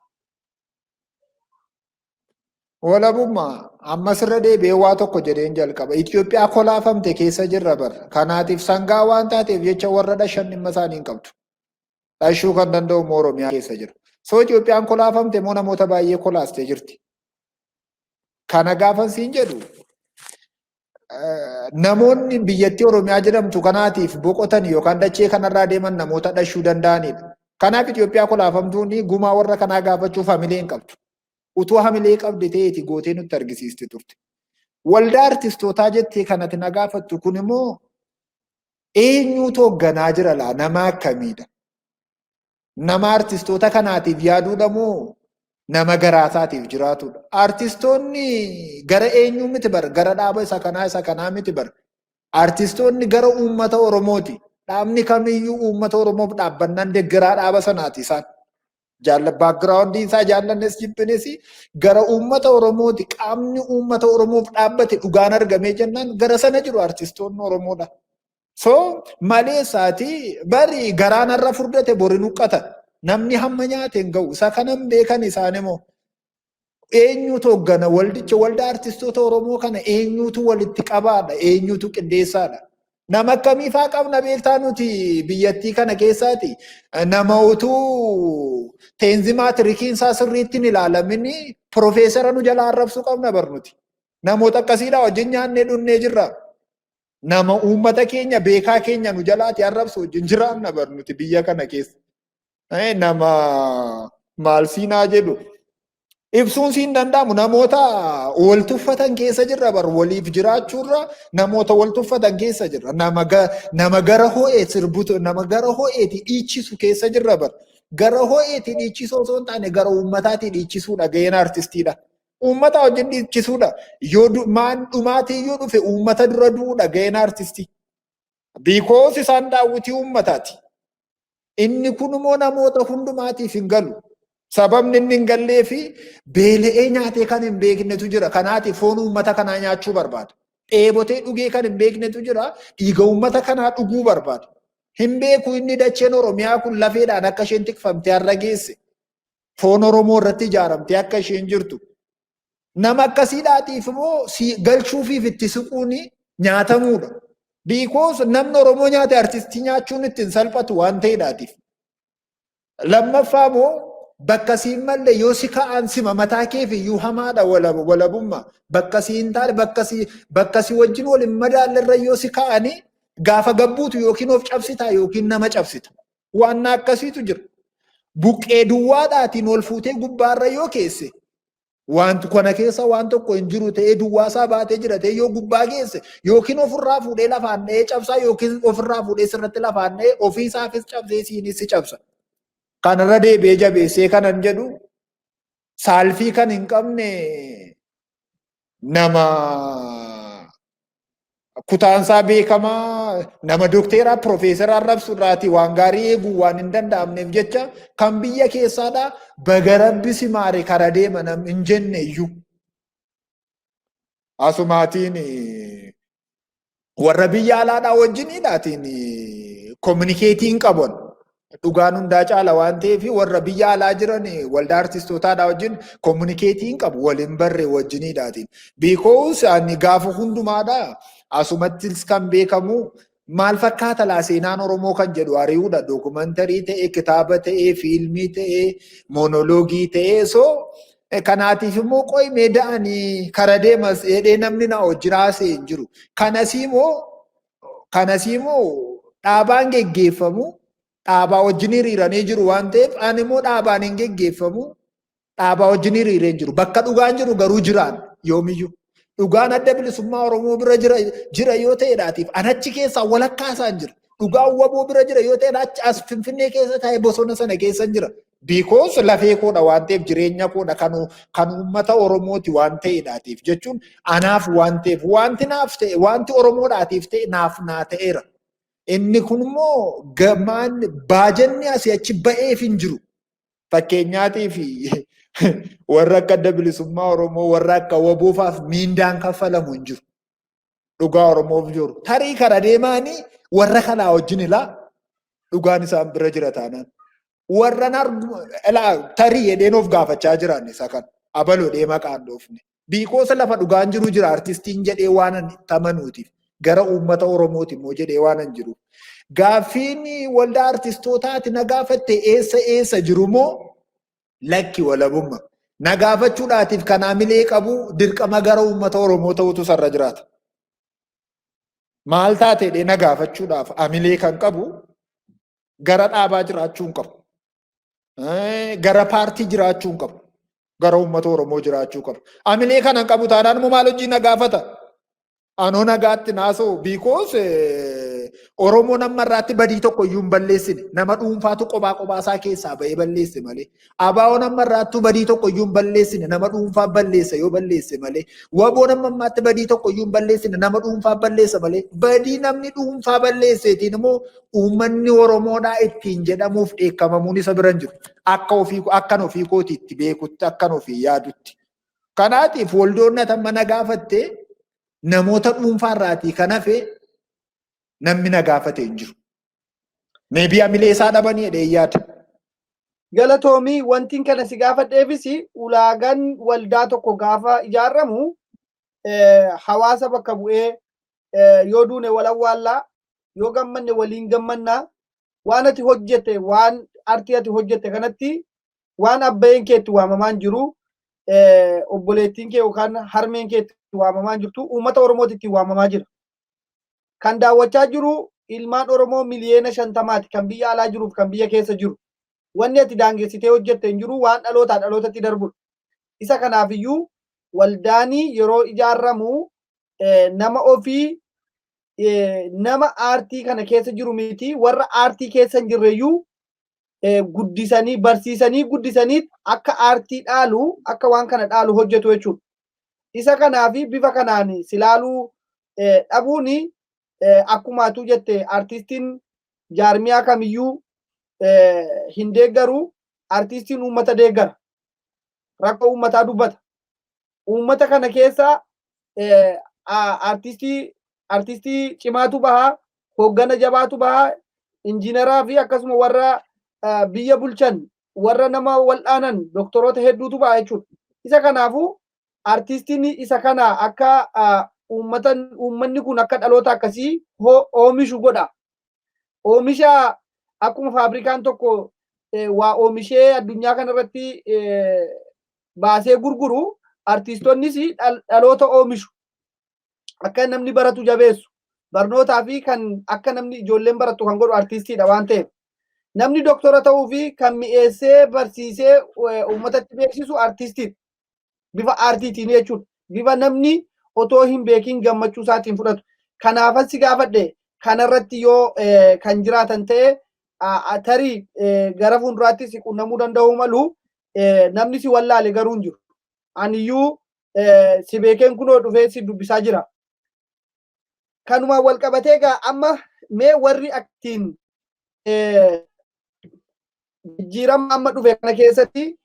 S2: Walabummaa, ammas irra deebi'ee waa tokko jedheen jalqaba. Itoophiyaa kolaafamte keessa jirra bara. Kanaatiif sangaa waan taateef jecha warra dhashan dhimma isaanii hin qabdu. Dhashuu kan danda'u immoo Oromiyaa keessa jira. So Itoophiyaan kolaafamte immoo namoota baay'ee kolaastee jirti. Kana gaafan siin jedhu, namoonni biyyattii Oromiyaa jedhamtu kanaatiif boqotan yookaan dachee kanarraa deeman namoota dhashuu danda'anidha. Kanaaf Itoophiyaa kolaafamtuun gumaa warra kanaa gaafachuuf hamilee hin qabdu. Utuu hamilee qabdi ta'eeti gootee nutti argisiisti turte. Waldaa artistootaa jettee kanatti na gaafattu kun immoo eenyuutu hoogganaa jira laa? Nama akkamiidha? Nama artistoota kanaatiif yaaduudha moo nama garaasaatiif jiraatudha? Artistoonni gara eenyuu miti bar, gara dhaaba isa kanaa isa kanaa miti bar. Artistoonni gara uummata Oromooti. Dhaabni kamiyyuu uummata Oromoof dhaabbannaan deeggaraa dhaaba sanaati isaan. Backgroundiin isaa jaallannes jibbines gara uummata Oromooti. Qaamni uummata Oromoof dhaabbate dhugaan argamee jennaan gara sana jiru artistoonni Oromoodha. So malee isaati bari garaan har'a furdate bori nuqqata. Namni hamma nyaate hin ga'u. Isa kanan beekan isaan immoo eenyutu hoggana waldicha, waldaa artistoota Oromoo kana eenyutu walitti qabaadha, eenyutu qindeessaadha? Nama akkamii faa qabna beektaa nuti biyyattii kana keessaati? Nama utuu teenzimaa tirikiin isaa sirriitti hin ilaalamin piroofeesara nu jalaa arrabsuu qabna bar nuti. Namoota akkasiidha wajjin nyaannee dhunnee jirra. Nama uummata keenya, beekaa keenya nu jalaati arrabsu wajjin jiraanna bar nuti biyya kana keessa. Nama maal siinaa jedhu ibsuun siin danda'amu, namoota wal tuffatan keessa jirra bar. Waliif jiraachuurra namoota wal tuffatan keessa jirra. Nama gara ho'ee sirbutu, nama gara ho'eeti dhiichisu keessa jirra bar. Gara ho'eeti dhiichisuu osoo hin taane gara uummataati dhiichisuudha gaheen artistiidha. Uummata wajjin dhiichisuudha. Yoo maan dhumaatii yoo dhufe uummata dura du'uudha gaheen artistii. Because isaan daawwitii uummataati. Inni kun immoo namoota hundumaatiif hin galu. Sababni inni hin gallee fi beela'ee nyaatee kan hin beeknetu jira. Kanaatiif foon uummata kanaa nyaachuu barbaada. Dheebotee dhugee kan hin beeknetu jira. Dhiiga uummata kanaa dhuguu barbaada. Hin beeku inni dacheen Oromiyaa kun lafeedhaan akka isheen tikfamtee har'a geesse. Foon Oromoo irratti ijaaramtee akka isheen jirtu. Nama akkasiidhaatiif immoo si galchuufiif itti siquun nyaatamuudha. Because namni Oromoo nyaate artistii nyaachuun ittiin salphatu waan ta'eedhaatiif. Lammaffaa immoo bakka siin malle yoo si ka'an sima mataa keef iyyuu hamaadha walabummaa. Bakka si hin taane, bakka si wajjin wal hin madaallerra yoo si ka'anii gaafa gabbuutu yookiin of cabsita yookiin nama cabsita. Waan akkasiitu jira. Buqqee duwwaadhaatiin ol fuutee gubbaarra yoo keesse, wanti kana keessa waan tokko hin jiru ta'ee duwwaasaa baatee jira ta'ee yoo gubbaa geesse, yookiin ofirraa fuudhee lafaan dha'ee cabsaa yookiin ofirraa fuudhee sirratti lafaan dha'ee ofiisaafis cabsee siinis si cabsa. Kanarra deebi'ee jabeessee kanan jedhu, saalfii kan hin qabne nama kutaansaa beekamaa, nama dokteeraa, piroofeesaraa arrabsuurraatii waan gaarii eeguu waan hin danda'amneef jecha, kan biyya keessaadhaa baga Rabbi si maare kara deema nam hin jenne iyyuu. Asumaatiin warra biyya alaadhaa wajjiniidhaatiin communicate hin qaban. Dhugaan hundaa caala waan ta'eef, warra biyya alaa jiran waldaa artistootaadhaa wajjin communicate hin qabu, waliin barree wajjiniidhaatiin. Because ani gaafa hundumaadhaa asumattis kan beekamu maal fakkaata laa seenaan Oromoo kan jedhu ari'uudha. Documentary ta'ee, kitaaba ta'ee, fiilmii ta'ee, monologue ta'ee, so kanaatiif immoo qo'imee da'anii kara deemas jedhee namni na wajjin haasa'e hin jiru. Kanasii immoo dhaabaan geggeeffamu, dhaabaa wajjin hiriiranii jiru waan ta'eef, ani immoo dhaabaan hin geggeeffamu, dhaabaa wajjin hiriiree hin jiru. Bakka dhugaan jiru garuu jiraan yoomiyyuu. Dhugaan Adda Bilisummaa Oromoo bira jira yoo ta'edhaatiif anachi keessaa walakkaa isaan jira. Dhugaan WBO bira jira yoo ta'edha, achi as Finfinnee keessa taa'ee bosona sana keessa jira. Because lafee koodha waan ta'eef, jireenya koodha, kan uummata Oromooti waan ta'edhaatiif jechuun, anaaf waan ta'eef, wanti naaf ta'e, wanti Oromoodhaatiif ta'e naaf naa ta'eera. Inni kun immoo gamaan baajanni asii achi ba'eef hin jiru. Fakkeenyaatiif warra akka Adda Bilisummaa Oromoo, warra akka WBOfaaf miindaan kaffalamu hin jiru. Dhugaa Oromoof jiru. Tarii kara deemaanii warra kanaa wajjin ilaa dhugaan isaan bira jira taanaan. Warran argu ilaa tarii jedheen of gaafachaa jiran isa kana. Abaloo deema maqaan dhoofne. Because lafa dhugaan jiru jira artistiin jedhee waan ani amanuutiif, gara uummata Oromooti immoo jedhee waan an jiru. Gaaffiin waldaa artistootaati na gaafatte eessa eessa jiru moo lakki walabumma. Na gaafachuudhaatiif kan hamilee qabu dirqama gara uummata Oromoo ta'utu sarra jiraata. Maal taateedhee na gaafachuudhaaf hamilee kan qabu gara dhaabaa jiraachuu hin qabu. Gara paartii jiraachuu hin qabu. Gara uummata Oromoo jiraachuu qabu. Hamilee kana hin qabu taanaan immoo maal hojii na gaafata? Anoo nagaatti naasa'u, because Oromoon amma irraatti badii tokko iyyuu hin balleessine. Nama dhuunfaatu qophaa qophaa isaa keessaa ba'ee balleesse malee. ABO'n amma irraattuu badii tokko iyyuu hin balleessine, nama dhuunfaa balleessa yoo balleesse malee. WBO'n amma ammaatti badii tokko iyyuu hin balleessine, nama dhuunfaa balleessa malee. Badii namni dhuunfaa balleesseetiin immoo uummanni Oromoodhaa ittiin jedhamuuf dheekkamamuun isa bira hin jiru. Akka ofii, akkan ofii kooti itti beekutti, akkan ofii yaadutti. Kanaatiif waldoonni ati amma na gaafatte namoota dhuunfaa irraatii kan hafe namni na gaafate hin jiru. Maybe hamilee isaa dhabanii jedhee yaada.
S1: Galatoomii. Wantiin kana si gaafadheefis, ulaagaan waldaa tokko gaafa ijaaramu hawaasa bakka bu'ee, yoo duune wal awwaallaa, yoo gammanne waliin gammannaa, waan ati hojjette, waan artii ati hojjette kanatti waan abbayeen kee itti waamamaan jiru, obboleettiin kee yookaan harmeen kee itti waamamaan jirtu, uummata Oromooti itti waamamaa jira. Kan daawwachaa jiru ilmaan Oromoo 50 miliyoona kan biyya alaa jiruuf kan biyya keessa jiru. Wanni ati daangessitee hojjette hin jiru, waan dhalootaa dhalootatti darbudha. Isa kanaafiyyuu waldaanii yeroo ijaaramu nama ofii, nama aartii kana keessa jiru miti, warra aartii keessa hin jirreyyuu guddisanii, barsiisanii guddisanii akka aartii dhaalu, akka waan kana dhaalu hojjetu jechuudha. Isa kanaafi bifa kanaan silaaluu dhabuun, akkuma atuu jette, artistiin jaarmiyaa kamiyyuu hin deeggaru, artistiin uummata deeggara. Rakkoo uummataa dubbata. Uummata kana keessa artistii cimaatu bahaa, hoggana jabaatu bahaa, injiinaraa fi akkasuma warra biyya bulchan, warra nama wal'aanan, doktoroota hedduutu baha jechuudha. Isa kanaafuu artistiin isa kana akka uummanni kun akka dhaloota akkasii oomishu godha. Oomisha akkuma faabrikaan tokko waa oomishee addunyaa kanarratti baasee gurguru, artiistonnis dhaloota oomishu. Akka namni baratu jabeessu. Barnootaa fi kan akka namni ijoolleen barattu kan godhu artiistiidha waan ta'eef. Namni doktora ta'uu fi kan mi'eessee barsiisee uummatatti beeksisu artiistiidha. Bifa aartiitiin jechuudha. Bifa namni otoo hin beekin gammachuu isaatiin fudhatu. Kanaafan si gaafadhe, kanarratti yoo kan jiraatan ta'e. Tarii gara fuulduraatti si qunnamuu danda'uu malu, namni si wallaale garuu hin jiru. Aniyyuu si beekeen kunoo dhufee si dubbisaa jira. Kanumaan wal qabatee egaa amma mee warri aktiin jijjiirama amma dhufe kana keessatti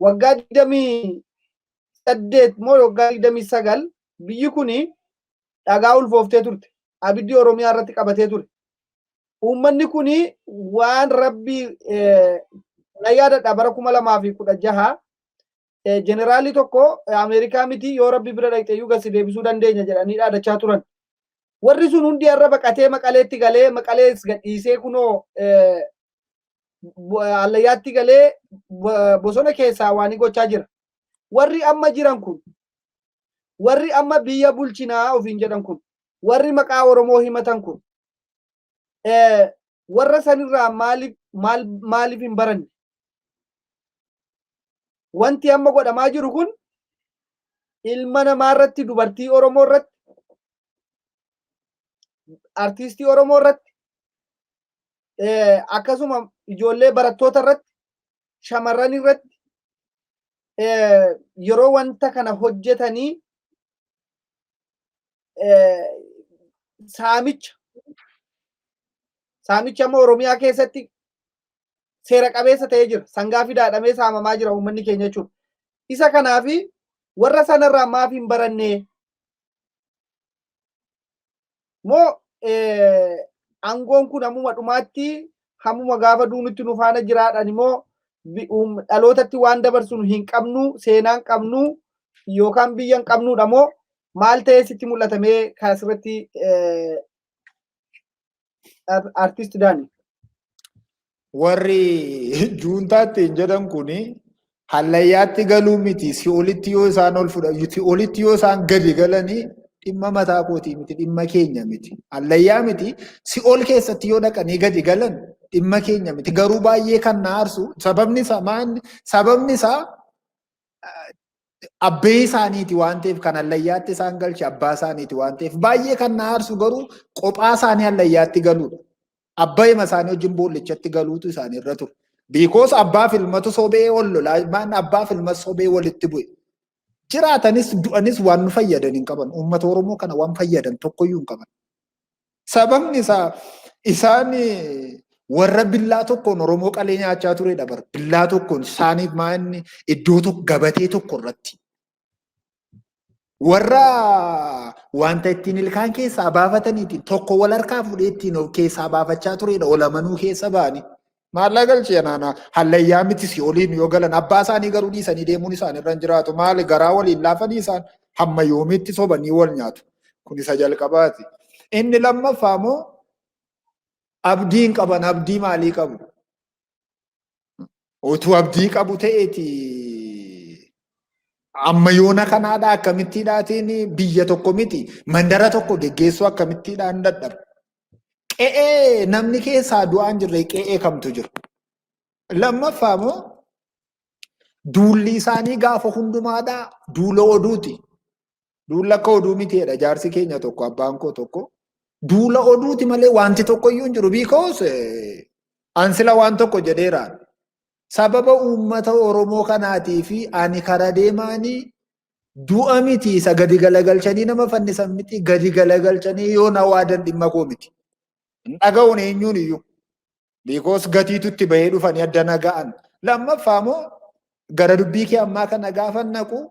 S1: waggaa 28 moo waggaa 29 biyyi kuni dhagaa ulfooftee turte. Abiddi Oromiyaa irratti qabatee ture. Uummanni kuni waan Rabbii na yaadadha, bara 2016 jeneraalli tokko Ameerikaa miti, yoo Rabbi bira dhaqxe iyyuu gasi deebisuu dandeenya jedhanii dhaadachaa turan. Warri sun hundi har'a baqatee Maqaleetti galee, Maqalees gadhiisee kunoo hallayyaatti galee bosona keessaa waan gochaa jira. Warri amma jiran kun, warri amma biyya bulchinaa ofiin jedhan kun, warri maqaa Oromoo himatan kun warra sanirraa maaliif maal maaliif hin baranne? Wanti amma godhamaa jiru kun ilma namaa irratti, dubartii Oromoo irratti, artiistii Oromoo irratti, akkasuma ijoollee barattoota irratti, shamarran irratti yeroo wanta kana hojjetanii saamicha amma Oromiyaa keessatti seera qabeessa ta'ee jira. Sangaa fidaadhamee saamamaa jira uummanni keenya jechuudha. Isa kanaafi warra sanarraa maaf hin barannee? Moo aangoon kun hammuma dhumaatti, hammuma gaafa duunutti nu faana jiraadhaan immoo dhalootatti waan dabarsinu hin qabnu, seenaa hin qabnu yookaan biyya hin qabnudha moo maal ta'ee sitti mul'atamee kan asirratti, artist Daani?
S2: Warri juuntaatti hin jedhan kuni hallayyaatti galuu miti, si'olitti yoo isaan ol fudhan, si'olitti yoo isaan gadi galanii, dhimma mataa kootii miti, dhimma keenya miti. Hallayyaa miti, si'ol keessatti yoo dhaqanii gadi galan dhimma keenya miti. Garuu baay'ee kan na aarsu sababni isaa maal? Sababni isaa abbee isaaniiti waan ta'eef, kan hallayyaatti isaan galche abbaa isaaniiti waan ta'eef, baay'ee kan na aarsu garuu kophaa isaanii hallayyaatti galuudha. Abbaa isaanii wajjin boollichatti galuutu isaanii irra ture. Because abbaa filmatu sobee wal lolaa, maan abbaa filma sobee walitti bu'e. Jiraatanis du'anis waan nu fayyadan hin qaban. Uummata Oromoo kana waan fayyadan tokkoyyuu hin qaban. Sababni isaa isaan warra billaa tokkoon Oromoo qalee nyaachaa turedha bara. Billaa tokkoon isaaniif maanni iddoo tokko gabatee tokko irratti. Warra wanta ittiin ilkaan keessaa baafataniitiin tokko wal harkaa fuudhee ittiin of keessaa baafachaa turedha, ol amanuu keessa ba'anii. Maallaa galchee naana hallayyaa miti si oliin yoo galan, abbaa isaanii garuu dhiisanii deemuun isaan irra hin jiraatu. Maali garaa waliin laafanii isaan hamma yoomiitti sobanii wal nyaatu? Kun isa jalqabaati. Inni lammaffaa immoo abdii hin qaban. Abdii maalii qabu? Utuu abdii qabu ta'eeti amma yoona kanaadha akkamittiidhaatiin biyya tokko miti mandara tokko geggeessuu akkamittiidhaan dadhaba? Qe'ee namni keessaa du'aan jirre qe'ee kamtu jira? Lammaffaa immoo duulli isaanii gaafa hundumaadhaa duula oduuti. Duula akka oduu mitiidha jaarsi keenya tokko, abbaan koo tokko. Duula oduuti malee wanti tokko iyyuu hin jiru. Because ansila waan tokko jedheera. Sababa uummata Oromoo kanaatii fi ani kara deemaanii du'a miti, isa gadi galagalchanii nama fannisan miti, gadi galagalchanii yoo na waadan dhimma koo miti. Hin dhaga'uun eenyuun iyyuu. Because gatiitu itti bahee dhufanii addana ga'an. Lammaffaa immoo gara dubbii kee ammaa kana gaafa naqu,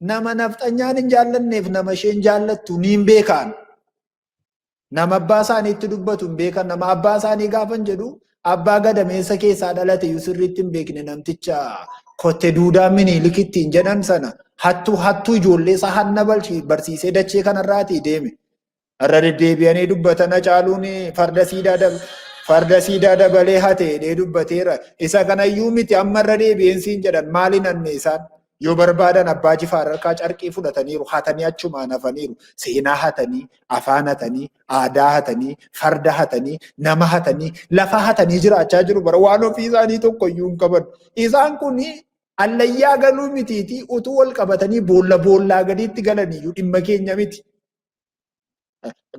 S2: nama nafxanyaan hin jaallanneef nama isheen jaallattu niin beekaan. Nama abbaa isaaniitti dubbatu hin beekan. Nama abbaa isaanii gaafan jedhu, abbaa gadameessa keessaa dhalate iyyuu sirriitti hin beekne, namticha kotte duudaa Minilik ittiin jedhan sana, hattuu hattuu ijoollee isaa hanna barsiisee dachee kanarraatii deeme. Irra deddeebi'anii dubbatan, Hacaaluun farda siidaa dabalee hate jedhee dubbateera. Isa kanayyuu miti, amma irra deebi'een siin jedhan, maali nanne isaan? Yoo barbaadan Abbaa Jifaar harkaa carqii fudhataniiru, hatanii achumaan hafaniiru. Seenaa hatanii, afaan hatanii, aadaa hatanii, farda hatanii, nama hatanii, lafa hatanii jiraachaa jiru bara, waan ofii isaanii tokko iyyuu hin qaban. Isaan kun allayyaa galuu mitiitii utuu wal qabatanii boolla boollaa gadiitti galaniyyuu dhimma keenya miti.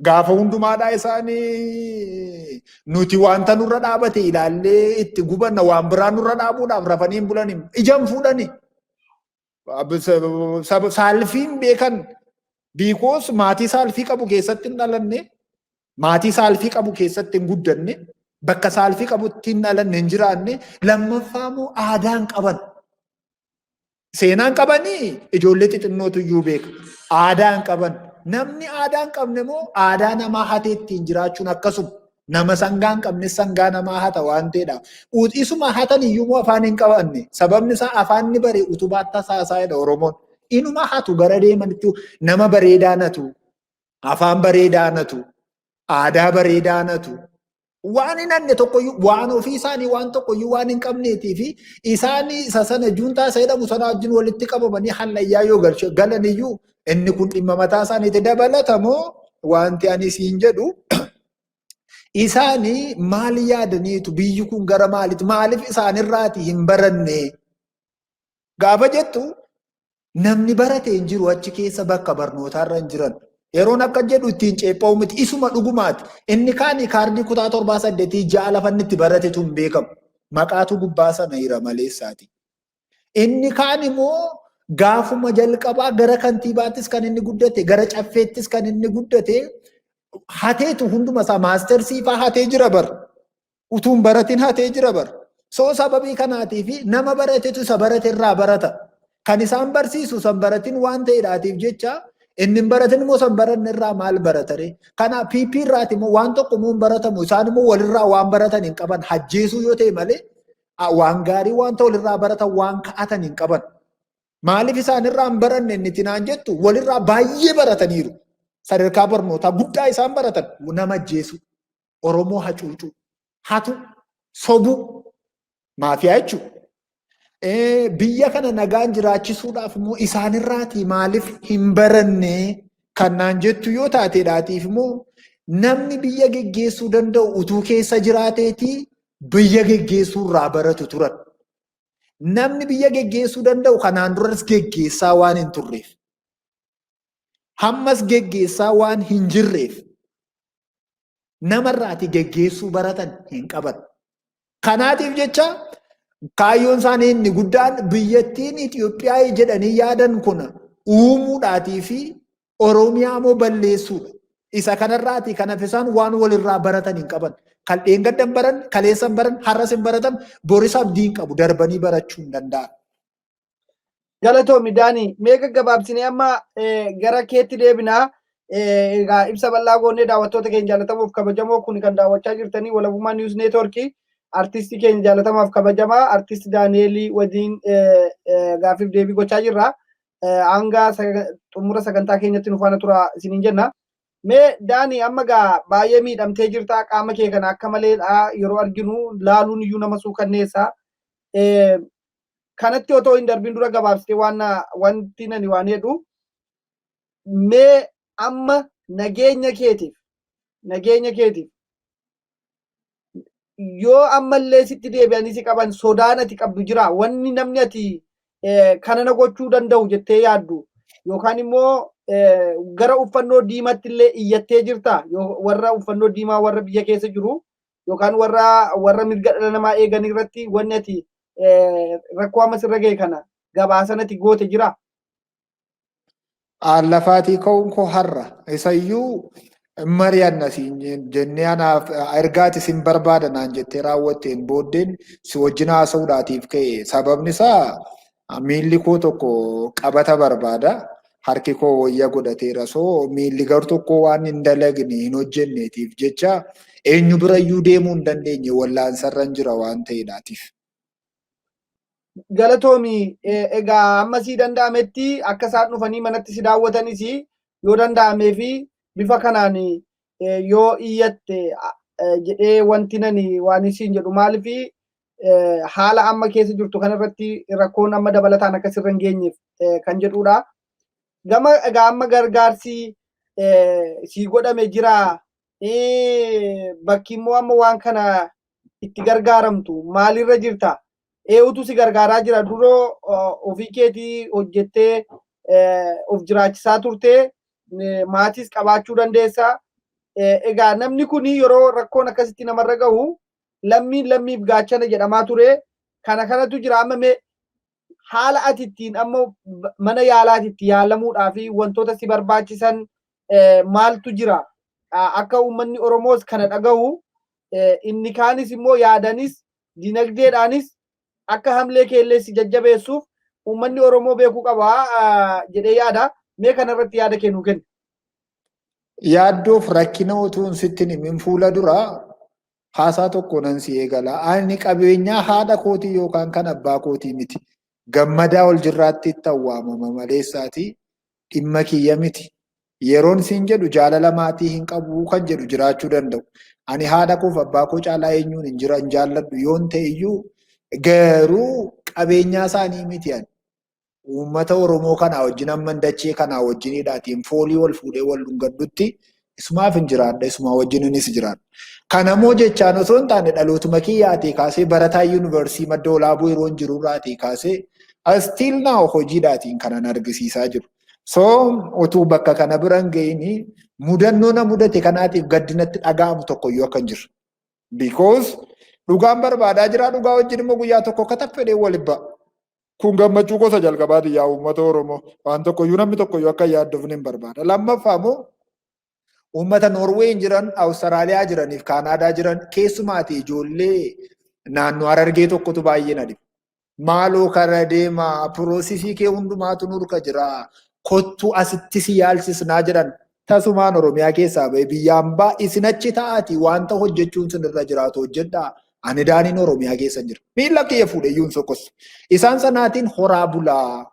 S2: Gaafa hundumaadhaa isaanii nuti wanta nurra dhaabate ilaallee itti gubanna, waan biraa nurra dhaabuudhaaf rafanii hin bulani, ijaan fuudhani. Saalfiin beekan, because maatii saalfii qabu keessatti hin dhalanne, maatii saalfii qabu keessatti hin guddanne, bakka saalfii qabutti hin dhalanne, hin jiraanne. Lammaffaa immoo aadaan qaban. Seenaan qabanii ijoollee xixinnootu iyyuu beeka. Aadaan qaban. Namni aadaa hin qabne immoo aadaa namaa hatee ittiin jiraachuun akkasuma. Nama sangaa hin qabne sangaa namaa hata waan ta'eedhaaf. Isuma hatan iyyuu immoo afaan hin qabanne. Sababni isaa afaan ni bare utubaa tasaasaa jedha Oromoon. Inuma hatu, gara deemanitti nama bareedaa natu. Afaan bareedaa natu. Aadaa bareedaa natu. Waan hin hanne tokkoyyuu, waan ofii isaanii waan tokkoyyuu waan hin qabneetii fi isaan isa sana juuntaa isa jedhamu sana wajjin walitti qabamanii hallayyaa yoo galan iyyuu inni kun dhimma mataa isaaniitti dabalatamoo. Wanti ani siin jedhu, isaanii maal yaadaniitu biyyi kun gara maalitti, maaliif isaanirraati hin baranne gaafa jettu, namni barate hin jiru achi keessa, bakka barnootaarra hin jiran. Yeroon akka jedhu ittiin ceepha'u miti, isuma dhugumaati. Inni kaani kaardii kutaa 7, 8, 6 lafa inni itti baratetu hin beekamu. Maqaatu gubbaa sana hira maleessaati. Inni kaan immoo gaafuma jalqabaa gara kantiibaattis kan inni guddate, gara caffeettis kan inni guddate hateetu. Hunduma isaa maastersii fa'aa hatee jira bar. Utuun baratin hatee jira bar. So sababii kanaatii fi nama baratetu isa barate irraa barata. Kan isaan barsiisu san baratin waan ta'eedhaatiif jecha, inni hin baratin immoo san baranne irraa maal baratare? Kanaaf PP irraati immoo waan tokko immoo hin baratamu. Isaan immoo walirraa waan baratan hin qaban. Hajjeesuu yoo ta'e malee waan gaarii wanta walirraa baratan, waan ka'atan hin qaban. Maaliif isaan irraa hin baranne inni tinaan jettu, walirraa baay'ee barataniiru. Sadarkaa barnootaa guddaa isaan baratan nama ajjeesu, Oromoo hacuucuu, hatu, sobuu, maafiyaa jechuudha. Biyya kana nagaan jiraachisuudhaaf immoo isaanirraatii maaliif hin baranne kan naan jettu yoo taateedhaatiif immoo, namni biyya geggeessuu danda'u utuu keessa jiraateetii biyya geggeessuu irraa baratu turan. Namni biyya geggeessuu danda'u kanaan duras geggeessaa waan hin turreef, hammas geggeessaa waan hin jirreef, namarraati geggeessuu baratan hin qaban. Kanaatiif jecha kaayyoon isaanii inni guddaan biyyattiin Itoophiyaa jedhanii yaadan kun uumuudhaatii fi Oromiyaa immoo balleessuudha. Isa kanarraatii kanaaf isaan waan walirraa baratan hin qaban. Kan dheengaddan baran, kaleessan baran, har'as hin baratan, boris abdii hin qabu, darbanii barachuu hin danda'an.
S1: Galatoomi Daanii, mee gaggabaabsinee amma gara keetti deebinaa. Egaa ibsa bal'aa goonnee, daawwattoota keenya jaallatamuuf kabajamoo, kun kan daawwachaa jirtanii Walabummaa News Network, artistii keenya jaallatamaaf kabajamaa artisti Daani'eelii wajjin gaaffiif deebii gochaa jirra. Hanga xumura sagantaa keenyatti nu faana tura isiniin jenna. Mee Daanii, amma gaa baay'ee miidhamtee jirta, qaama kee kana akka maleedha yeroo arginu laaluun iyyuu nama suukanneessa. Kanatti otoo hin darbin dura gabaabsitee waan wanti nani waan jedhu, mee amma nageenya keetiif yoo ammallee sitti deebi'anii si qaban sodaan ati qabdu jira? Wanni namni ati kana na gochuu danda'u jettee yaaddu, yookaan immoo gara uffannoo diimaatti illee iyyattee jirta, warra uffannoo diimaa warra biyya keessa jiru yookaan warra mirga dhala namaa eegan irratti, wanni ati rakkoo amma sirra ga'e kana gabaasan ati goote jira?
S2: Lafaatii ka'uun koo har'a. Isayyuu mari'anna siin jennee, anaaf ergaati sin barbaada naan jettee raawwatteen booddeen si wajjin haasa'uudhaatiif ka'e. Sababni isaa miilli koo tokko qabata barbaada. Harki koo wayya godhateera. So miilli gar tokko waan hin dalagne, hin hojjenneetiif jecha eenyu birayyuu deemuu hin dandeenye, wallaansarra hin jira waan ta'eedhaatiif.
S1: Galatoomi. Egaa amma sii danda'ametti akka isaan dhufanii manatti si daawwatanis yoo danda'amee fi bifa kanaan yoo iyyatte jedhee wanti nani waan isiin jedhu, maaliif haala amma keessa jirtu kanarratti rakkoon amma dabalataan akka sirra hin geenyeef kan jedhudha. Gama egaa amma gargaarsi sii godhame jira. Bakki immoo amma waan kana itti gargaaramtu maalirra jirta? Eenyutu si gargaaraa jira? Duroo ofii keetii hojjettee of jiraachisaa turte. Maatiis qabaachuu dandeessa. Egaa namni kun yeroo rakkoon akkasitti namarra gahu lammiin lammiif gaachana jedhamaa ture. Kana kanatu jira. Amma mee haala ati ittiin amma mana yaalaati itti yaalamuudhaa fi wantoota si barbaachisan maaltu jira? Akka uummanni Oromoos kana dhagahu, inni kaanis immoo yaadanis dinagdeedhaanis akka hamlee keellee si jajjabeessuuf uummanni Oromoo beekuu qaba jedhee yaada. Mee kanarratti yaada kennuu kenni.
S2: Yaaddoof rakkina utuun sitti himin fuula dura haasaa tokko nan si eegala. Ani qabeenyaa haadha kootii yookaan kan abbaa kootii miti. Gammadaa ol jirraatti itti awwaamama maleessaati dhimma kiyya miti. Yeroon siin jedhu jaalala maatii hin qabu kan jedhu jiraachuu danda'u. Ani haadha koof abbaa koo caalaa eenyuun hin jira hin jaalladhu yoon ta'e iyyuu, garuu qabeenyaa isaanii miti ani. Uummata Oromoo kanaa wajjin hamman dachee kanaa wajjiniidhaatiin foolii wal fuudhee wal dhungadhutti isumaaf hin jiraadha, isumaa wajjininis jiraadha. Kanamoo jechaan osoo hin taane, dhalootuma kiyyaatii kaasee, barataa yuunivarsiitii Madda Olaaboo yeroo hin jirurraatii kaasee still now hojiidhaatiin kanan argisiisaa jiru. So utuu bakka kana bira hin ga'ini mudannoo na mudate kanaatiif gaddinatti dhaga'amu tokkoyyuu akka hin jirre. Because dhugaan barbaadaa jira, dhugaa wajjin immoo guyyaa tokko kataffedhee waliin ba'a. Kun gammachuu gosa jalqabaati yaa uummata Oromoo. Waan tokkoyyuu namni tokkoyyuu akka yaaddofne hin barbaada. Lammaffaa immoo uummata Noorweeyin jiran, Awustiraaliyaa jiraniif Kaanaadaa jiran, keessumaati ijoollee naannoo Harargee tokkotu baay'ee na dhiba. "Maaloo kara deemaa, processii kee hundumaatu nurka jira. Kottuu asitti si yaalchisnaa" jedhan. Tasumaan Oromiyaa keessaa ba'e biyya hambaa isin achi ta'aati wanta hojjechuun sinirra jiraatu hojjedhaa. Ani daaniin Oromiyaa keessa jira. Miila kiyya fuudhee iyyuu hin sokossu. Isaan sanaatiin horaa bulaa,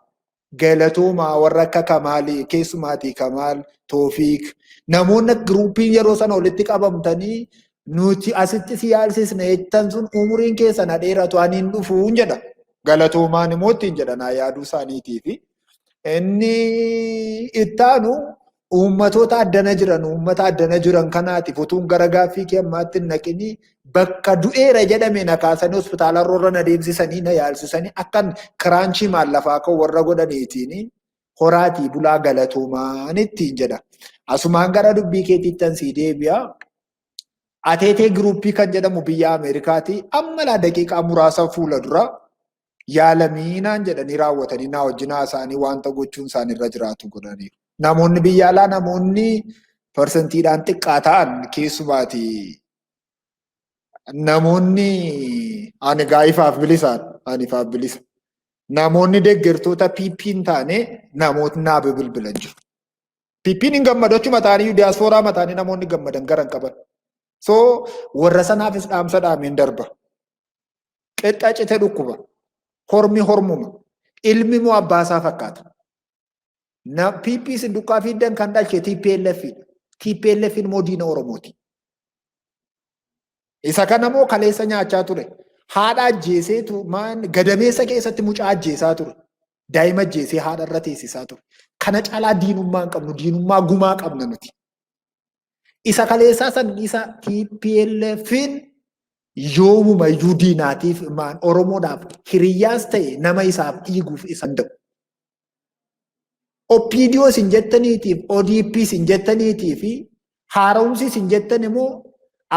S2: galatoomaa. Warra akka Kamaalii, keessumaatii Kamaal, Toofiik, namoonni groupiin yeroo sana walitti qabamtanii "nuti asitti si yaalsisne" jettan sun, umuriin keessan dheeratu, ani hin dhufuun jedha. Galatoomaan immoo ittiin jedha naa yaaduu isaaniitii fi inni ittaanu uummatoota addana jiran, uummata addana jiran kanaatiif utuun gara gaaffii kee ammaatti hin naqinii, bakka du'eera jedhame na kaasanii hospitaala irra na deemsisanii na yaalsisanii akkan kiraanchii maallafaa koo warra godhaniitiin horaatii bulaa, galatoomaan ittiin jedha. Asumaan gara dubbii keetiittan sii deebi'a. Ateetee groupii kan jedhamu biyya Ameerikaati. Amma laa daqiiqaa muraasa fuula dura yaalamiinaan jedhanii raawwatanii naa wajjin haasa'anii wanta gochuun isaan irra jiraatu godhaniiru. Namoonni biyya alaa, namoonni percentiidhaan xiqqaa ta'an, keessumaati namoonni ani gaa'ifaaf bilisaan, ani ifaaf bilisa. Namoonni deeggartoota PP hin taane namootni naa bilbilan jiru. PP'n hin gammadu, achuma ta'anii diyaaspooraa mataanii namoonni gammadan garan qaban. So warra sanaafis dhaamsa dhaameen darba. Qixxa cite dhukkuba. Hormi hormuma. Ilmi immoo abbaasaa fakkaata. PP isin dukkaa fiiddan kan dhalche TPLF dha. TPLF immoo diina Oromooti. Isa kana immoo kaleessa nyaachaa ture. Haadha ajjeeseetu maan gadameessa keessatti mucaa ajjeesaa ture. Daa'ima ajjeesee haadha irra teessisaa ture. Kana caalaa diinummaa hin qabnu. Diinummaa gumaa qabna nuti. Isa kaleessaa san isa TPLFin yoomuma iyyuu diinaatiif maan Oromoodhaaf hiriyyaas ta'e nama isaaf dhiiguuf isa danda'u. OPDO isin jettaniitiif, ODP isin jettaniitii fi haaromsi isin jettan immoo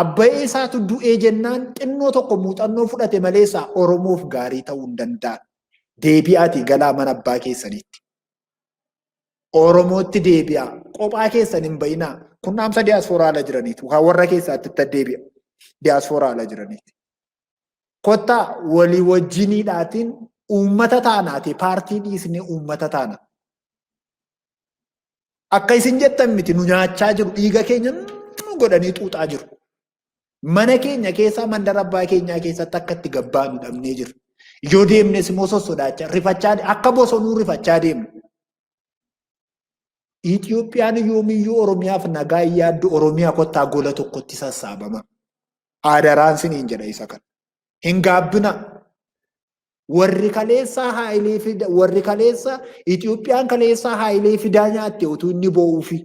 S2: abbayee isaatu du'ee jennaan xinnoo tokko muuxannoo fudhate maleessa Oromoof gaarii ta'uu hin danda'an. Deebi'aatii galaa mana abbaa keessaniitti. Oromootti deebi'aa. Qophaa keessan hin bayinaa. Kun dhaamsa diyaaspooraa ala jiraniiti. Waan warra keessaatti itti deebi'a. Diyaaspooraa ala jiraniiti. Kottaa walii wajjiniidhaatiin uummata taanaati, paartii dhiisnee uummata taana. Akka isin jettan miti, nu nyaachaa jiru, dhiiga keenya godhanii xuuxaa jiru. Mana keenya keessaa, mandara abbaa keenyaa keessatti akka itti gabbaanu dhabnee jiru. Yoo deemnes immoo sossodaachaa, rifachaa, akka bosonuu rifachaa deemna. Itoophiyaan yoomiyyuu Oromiyaaf nagaa hin yaaddu. Oromiyaa kottaa gola tokkotti sassaabama. Adaraan siniin jedha isa kana. Hin gaabbina. Warri kaleessaa Haayilee fida, warri kaleessa Itoophiyaan kaleessaa Haayilee Fidaa nyaatte utuu inni boo'uufi.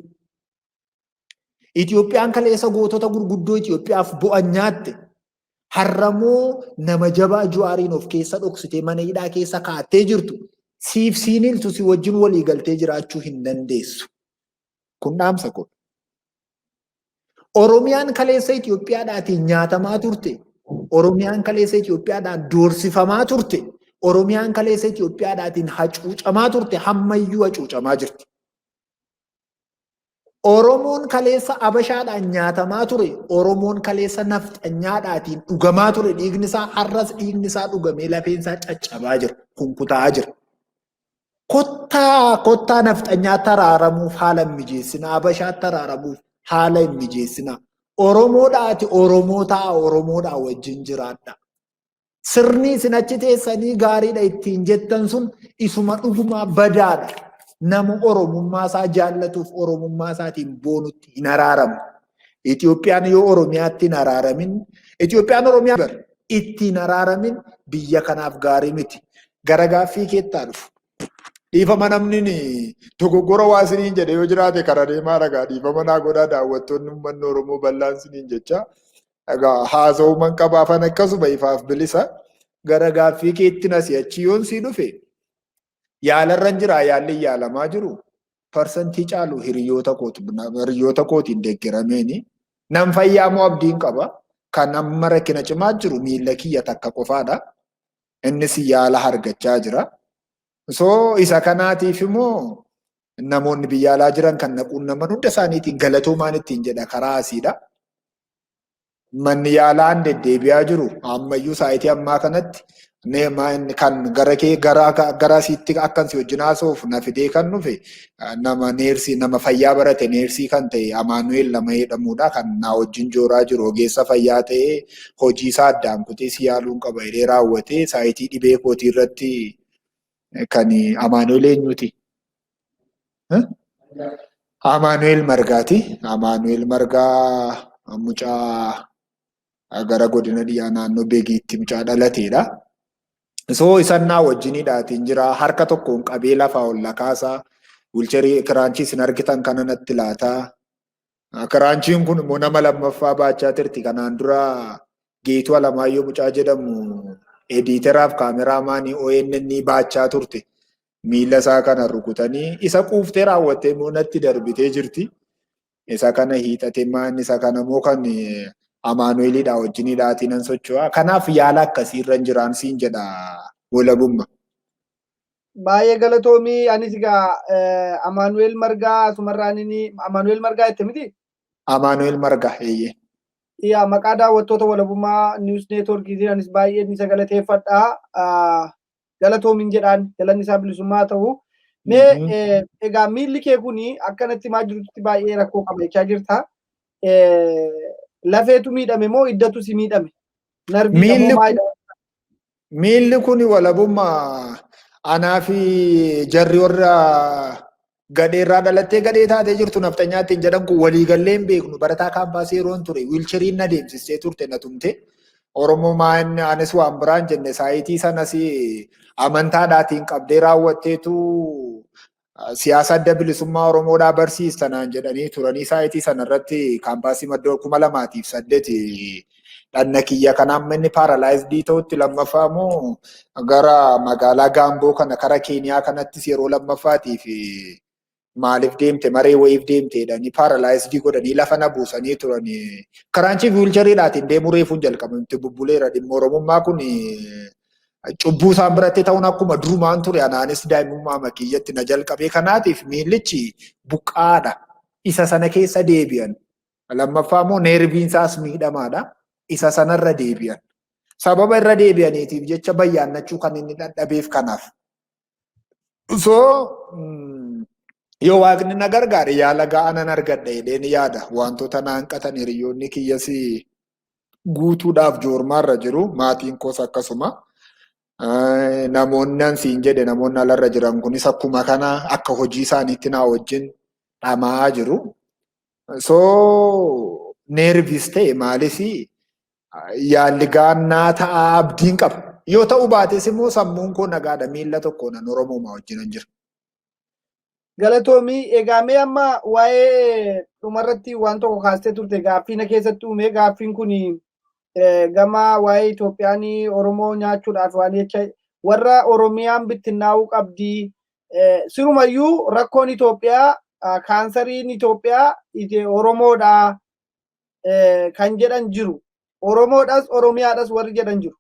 S2: Itoophiyaan kaleessa gootota gurguddoo Itoophiyaaf bu'an nyaatte. Har'ammoo nama jabaa Juwaariin of keessa dhoksitee mana hidhaa keessa kaa'attee jirtu. Siif siiniltu si wajjin walii galtee jiraachuu hin dandeessu. Kun dhaamsa koo. Oromiyaan kaleessa Itoophiyaadhaatiin nyaatamaa turte. Oromiyaan kaleessa Itoophiyaadhaan doorsifamaa turte. Oromiyaan kaleessa Itoophiyaadhaatiin hacuucamaa turte, hammayyuu hacuucamaa jirti. Oromoon kaleessa Abashaadhaan nyaatamaa ture. Oromoon kaleessa nafxanyaadhaatiin dhugamaa ture. Dhiigni isaa har'as dhiigni isaa dhugamee lafeen isaa caccabaa jira. Kunkutaa'aa jira. Kottaa, kottaa, nafxanyaatti araaramuuf haala hin mijeessinaa. Abashaatti araaramuuf haala hin mijeessinaa. Oromoodhaati Oromoo ta'a, Oromoodhaa wajjin jiraadha. Sirni isin achi teessanii gaariidha ittiin jettan sun isuma dhugumaa badaadha. Nama Oromummaa isaa jaallatuuf Oromummaa isaatiin boonutti hin araaramu. Itoophiyaan yoo Oromiyaatti hin araaramin, Itoophiyaan Oromiyaa bar ittiin araaramin biyya kanaaf gaarii miti. Gara gaaffii keettaa dhufu. Dhiifama, namni dogoggora waa isiniin jedhe yoo jiraate karaa deemaa ragaa dhiifama naa godhaa, daawwattoonni, uummanni Oromoo bal'aan isiniin jecha. Egaa haasa'uman qabaafan akkasuma ifaaf bilisa. Gara gaaffii keetti nasi achi yoon sii dhufe, yaalarran jira, yaalli yaalamaa jiru parsantii caalu hiriyoota kootiin deeggarameeni. Nan fayyaa moo abdiin qaba. Kan amma rakkina cimaa jiru miilla kiyya takka qofaadha. Innis yaala argachaa jira. So isa kanaatiif immoo namoonni biyya alaa jiran kan naquun naman hunda isaaniitiin galatoomaan ittiin jedha karaa asiidha. Manni yaalaan deddeebi'aa jiru ammayyuu saayitii ammaa kanatti kan gara kee gara asiitti akkan si wajjin haasa'uuf na fidee kan dhufe nama neersii, nama fayyaa barate, neersii kan ta'e Amaanu'eel nama jedhamudha, kan na wajjin jooraa jiru. Ogeessa fayyaa ta'ee hojii isaa addaan kutee si yaaluun qaba jedhee raawwatee saayitii dhibee kootii irratti kan Amaanu'eel eenyuti? Amaanu'eel Margaati. Amaanu'eel Margaa mucaa gara godina dhiyaa naannoo Beegiitti mucaa dhalateedha. So isan naa wajjinidhaatiin jira. Harka tokkoon qabee lafaa ol lakaasaa. Wheelchairii, kiraanchii isin argitan kana natti laataa. Kiraanchiin kun immoo nama lammaffaa baachaa turti. Kanaan dura Geetuu Alamaayyoo mucaa jedhamu ediiteraaf kaameraamaanii ONN baachaa turte. Miila isaa kana rukutanii isa quuftee raawwattee immoo natti darbitee jirti. Isa kana hiixatee maan isa kana immoo kan Amaanu'eelidha wajjinidhaatiin nan socho'a. Kanaaf yaala akkasii irra hin jiraan siin jedha, Walabumma.
S1: Baay'ee galatoomii. Anis egaa Amaanu'eel Margaa asumarraan inni Amaanu'eel Margaa jette miti?
S2: Amaanu'eel Margaa, eeyyee.
S1: Yaa, maqaa daawwattoota Walabummaa News Networkiitiin anis baay'een isa galateeffadha. Galatoomiin jedhaan, galanni isaa bilisummaa ta'u. Mee egaa miilli kee kun akkanatti himaa jirutti baay'ee rakkoo qaba jechaa jirta. Lafeetu miidhame moo iddatu si miidhame? Narviidha moo maalidha?
S2: Miilli kun, Walabummaa, anaa fi jarri warra gadheerraa dhalattee gadhee taatee jirtu nafxanyaa ittiin jedhan kun waliigallee hin beeknu. Barataa kaampaasii yeroon ture wheelchairiin na deemsistee turte, na tumte. Oromoo maan anis waan biraan jenne, saayitii sanas amantaadhaatiin qabdee raawwatteetu siyaasa Adda Bilisummaa Oromoodhaa barsiista naan jedhanii turanii saayitii sanarratti kaampaasii maddoo 2008 dhanna kiyya kana amma inni paralyzed ta'utti. Lammaffaa immoo gara magaalaa Gaamboo kana kara Keeniyaa kanattis yeroo lammaffaatiif maaliif deemte, maree wayiif deemte jedhanii paralyzed godhanii lafa na buusanii turanii. Kiraanchii fi wheelchairiidhaatiin deemuu reefuun jalqabamte, bubbuleera. Dhimma Oromummaa kun cubbuu isaan biratti ta'uun akkuma durumaan ture, anaanis daa'imummaa makiyyatti na jalqabee. Kanaatiif miillichi buqqaadha. Isa sana keessa deebi'an. Lammaffaa immoo neerviin isaas miidhamaadha. Isa sanarra deebi'an. Sababa irra deebi'aniitiif jecha bayyaannachuu kan inni dadhabeef kanaaf. So yoo Waaqni na gargaare yaala ga'aa nan argadha jedheen yaada. Wantoota na hanqatan hiriyoonni kiyyas guutuudhaaf joormaarra jiru. Maatiin koos akkasuma. Namoonni an siin jedhe, namoonni alarra jiran kunis akkuma kana akka hojii isaaniitti naa wajjin dhama'aa jiru. So neervis ta'e maalis yaalli gaannaa ta'aa abdiin qaba. Yoo ta'uu baates immoo sammuun koo nagaadha, miilla tokkoon an Oromooma wajjinan jira.
S1: Galatoomii. Egaa mee amma waa'ee dhumarratti waan tokko kaastee turte, gaaffii na keessatti uume. Gaaffiin kun gama waa'ee Itoophiyaan Oromoo nyaachuudhaaf waan jecha warra Oromiyaan bittinnaa'uu qabdi. Sirumayyuu rakkoon Itoophiyaa Kaansariin Itoophiyaa Oromoodha kan jedhan jiru. Oromoodhas Oromiyaadhas warri jedhan jiru.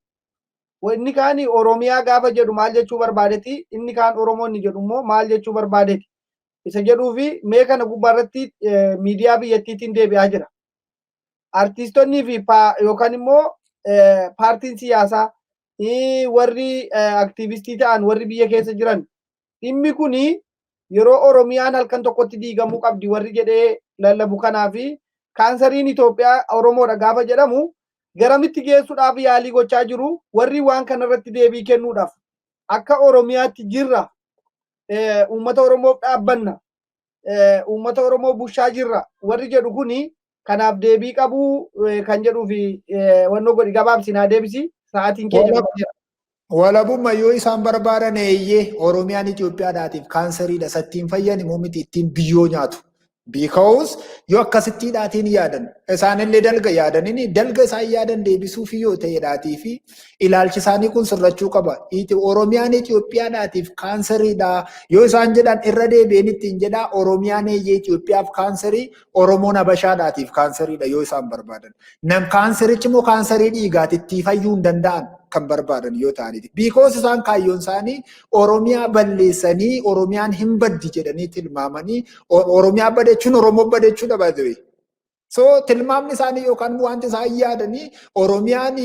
S1: Inni kaan Oromiyaa gaafa jedhu maal jechuu barbaadeti? Inni kaan Oromoo inni jedhu immoo maal jechuu barbaadeti? Isa jedhuu fi mee kana gubbaarratti miidiyaa biyyattiitiin deebi'aa jira. Artiistonnii fi yookaan immoo paartiin siyaasaa, warri aktiivistii ta'an, warri biyya keessa jiran, dhimmi kuni yeroo Oromiyaan halkan tokkotti diigamuu qabdi warri jedhee lallabu kanaa fi kaansariin Itoophiyaa Oromoodha gaafa jedhamu garamitti geessuudhaaf yaalii gochaa jiru? Warri waan kanarratti deebii kennuudhaaf akka Oromiyaatti jirra, uummata Oromoof dhaabbanna, uummata Oromoo bushaa jirra warri jedhu kuni kanaaf deebii qabuu kan jedhuu fi wannoo godhi, gabaabsinaa deebisi, sa'aatiin keenya.
S2: Walabummaa yoo isaan barbaadan, eeyyee, Oromiyaan Itoophiyaadhaatiif kaansariidha. Sattiin fayyan immoo miti, ittiin biyyoo nyaatu. Because yoo akkasittiidhaatiin yaadan, isaanillee dalga yaadanii dalga isaan yaadan deebisuuf yoo ta'edhaatii fi ilaalchi isaanii kun sirrachuu qaba. Oromiyaan Itoophiyaadhaatiif kaansariidha. Yoo isaan jedhan, irra deebi'een ittiin jedhaa, Oromiyaan eeyyee Itoophiyaaf kaansarii, Oromoon Habashaadhaatiif kaansariidha yoo isaan barbaadan. Nam kaansarichi immoo kaansarii dhiigaati, itti fayyuu hin danda'an kan barbaadan yoo ta'aniti. Because isaan kaayyoon isaanii Oromiyaa balleessanii Oromiyaan hin baddi jedhanii tilmaamanii, Oromiyaa badechuun Oromoo badechuudha, by the way. So tilmaamni isaanii yookaan wanti isaan yaadanii Oromiyaan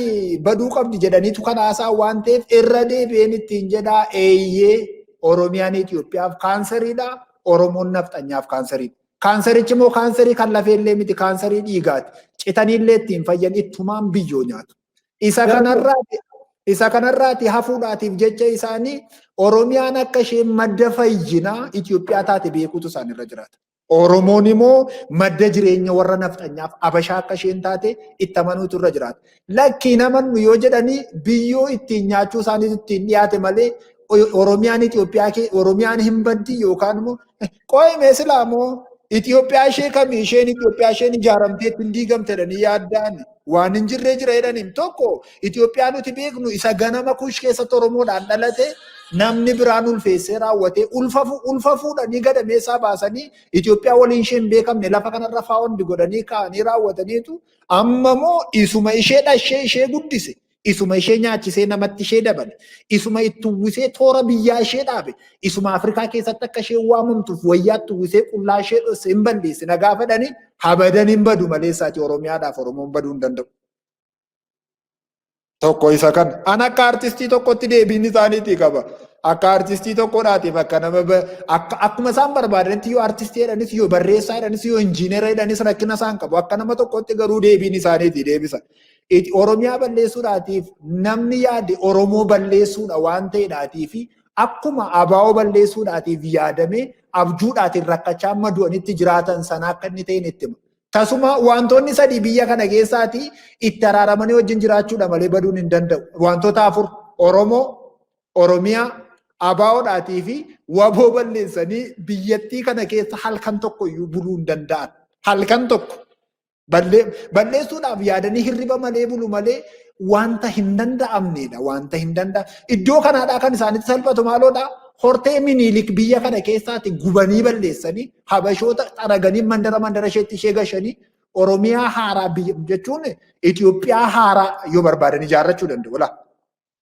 S2: baduu qabdi jedhaniitu kan haasa'an waan ta'eef, irra deebi'een ittiin jedhaa, eeyyee, Oromiyaan Itoophiyaaf kaansariidha, Oromoon nafxanyaaf kaansariidha. Kaansarichi immoo kaansarii kan lafeellee miti, kaansarii dhiigaati. Citaniillee ittiin fayyan, ittumaan biyyoo nyaatu. Isa kanarraati hafuudhaatiif jecha isaanii Oromiyaan akka isheen madda fayyinaa Itoophiyaa taate beekuutu isaanirra jiraata. Oromoon immoo madda jireenya warra nafxanyaaf Abashaa akka isheen taate itti amanuutu irra jiraata. Lakkii namannu yoo jedhanii, biyyoo ittiin nyaachuu isaaniitu ittiin dhiyaate malee, Oromiyaan Itoophiyaa Oromiyaan hin baddi yookaan immoo qo'imee silaa immoo Itoophiyaa ishee kamii, isheen Itoophiyaa isheen ijaaramtee ittiin diigamte jedhanii yaaddaan waan hin jirree jira jedhaniin. Tokko, Itoophiyaa nuti beeknu isa ganama Kuush keessatti Oromoodhaan dhalate, namni biraan ulfeessee raawwatee ulfa fuudhanii gadameessaa baasanii Itoophiyaa waliin isheen beekamne lafa kanarra found godhanii kaa'anii raawwataniitu. Amma immoo isuma ishee dhashee ishee guddise, isuma ishee nyaachisee namatti ishee dabale, isuma itti uwwisee toora biyyaa ishee dhaabe, isuma Afrikaa keessatti akka isheen waamamtuuf wayyaatti uwwisee qullaa ishee dhosse hin balleesse nagaa fedhanii habadan hin badu malee isaati Oromiyaadhaaf Oromoon baduu hin danda'u. Tokko isa kana. An akka artistii tokkotti deebiin isaaniitii qaba. Akka artistii tokkodhaatiif akka nama akkuma isaan barbaadanitti, yoo artistii jedhanis, yoo barreessaa jedhanis, yoo injiinera jedhanis, rakkina isaan qabu. Akka nama tokkotti garuu deebiin isaaniitii deebisa. Oromiyaa balleessuudhaatiif namni yaade Oromoo balleessuudha waan ta'edhaatii fi akkuma ABO balleessuudhaatiif yaadamee abjuudhaatiin rakkachaa amma du'anitti jiraatan sana akka inni ta'in itti hima. Tasuma wantoonni sadii biyya kana keessaatii itti araaramanii wajjin jiraachuudha malee baduun hin danda'u. Wantoota afur: Oromoo, Oromiyaa, ABOdhaatii fi WABOO balleessanii biyyattii kana keessa halkan tokko iyyuu buluu hin danda'an. Halkan tokko balleessuudhaaf yaadanii hirriba malee bulu malee wanta hin danda'amnedha. Wanta hin danda'amne. Iddoo kanaadhaa kan isaanitti salphatu maaloodha? Hortee Miniilik biyya kana keessaatti gubanii balleessanii, Habashoota xaraganii mandara mandara isheetti ishee gashanii, Oromiyaa haaraa biyya jechuun Itoophiyaa haaraa yoo barbaadan ijaarrachuu danda'u. Laa.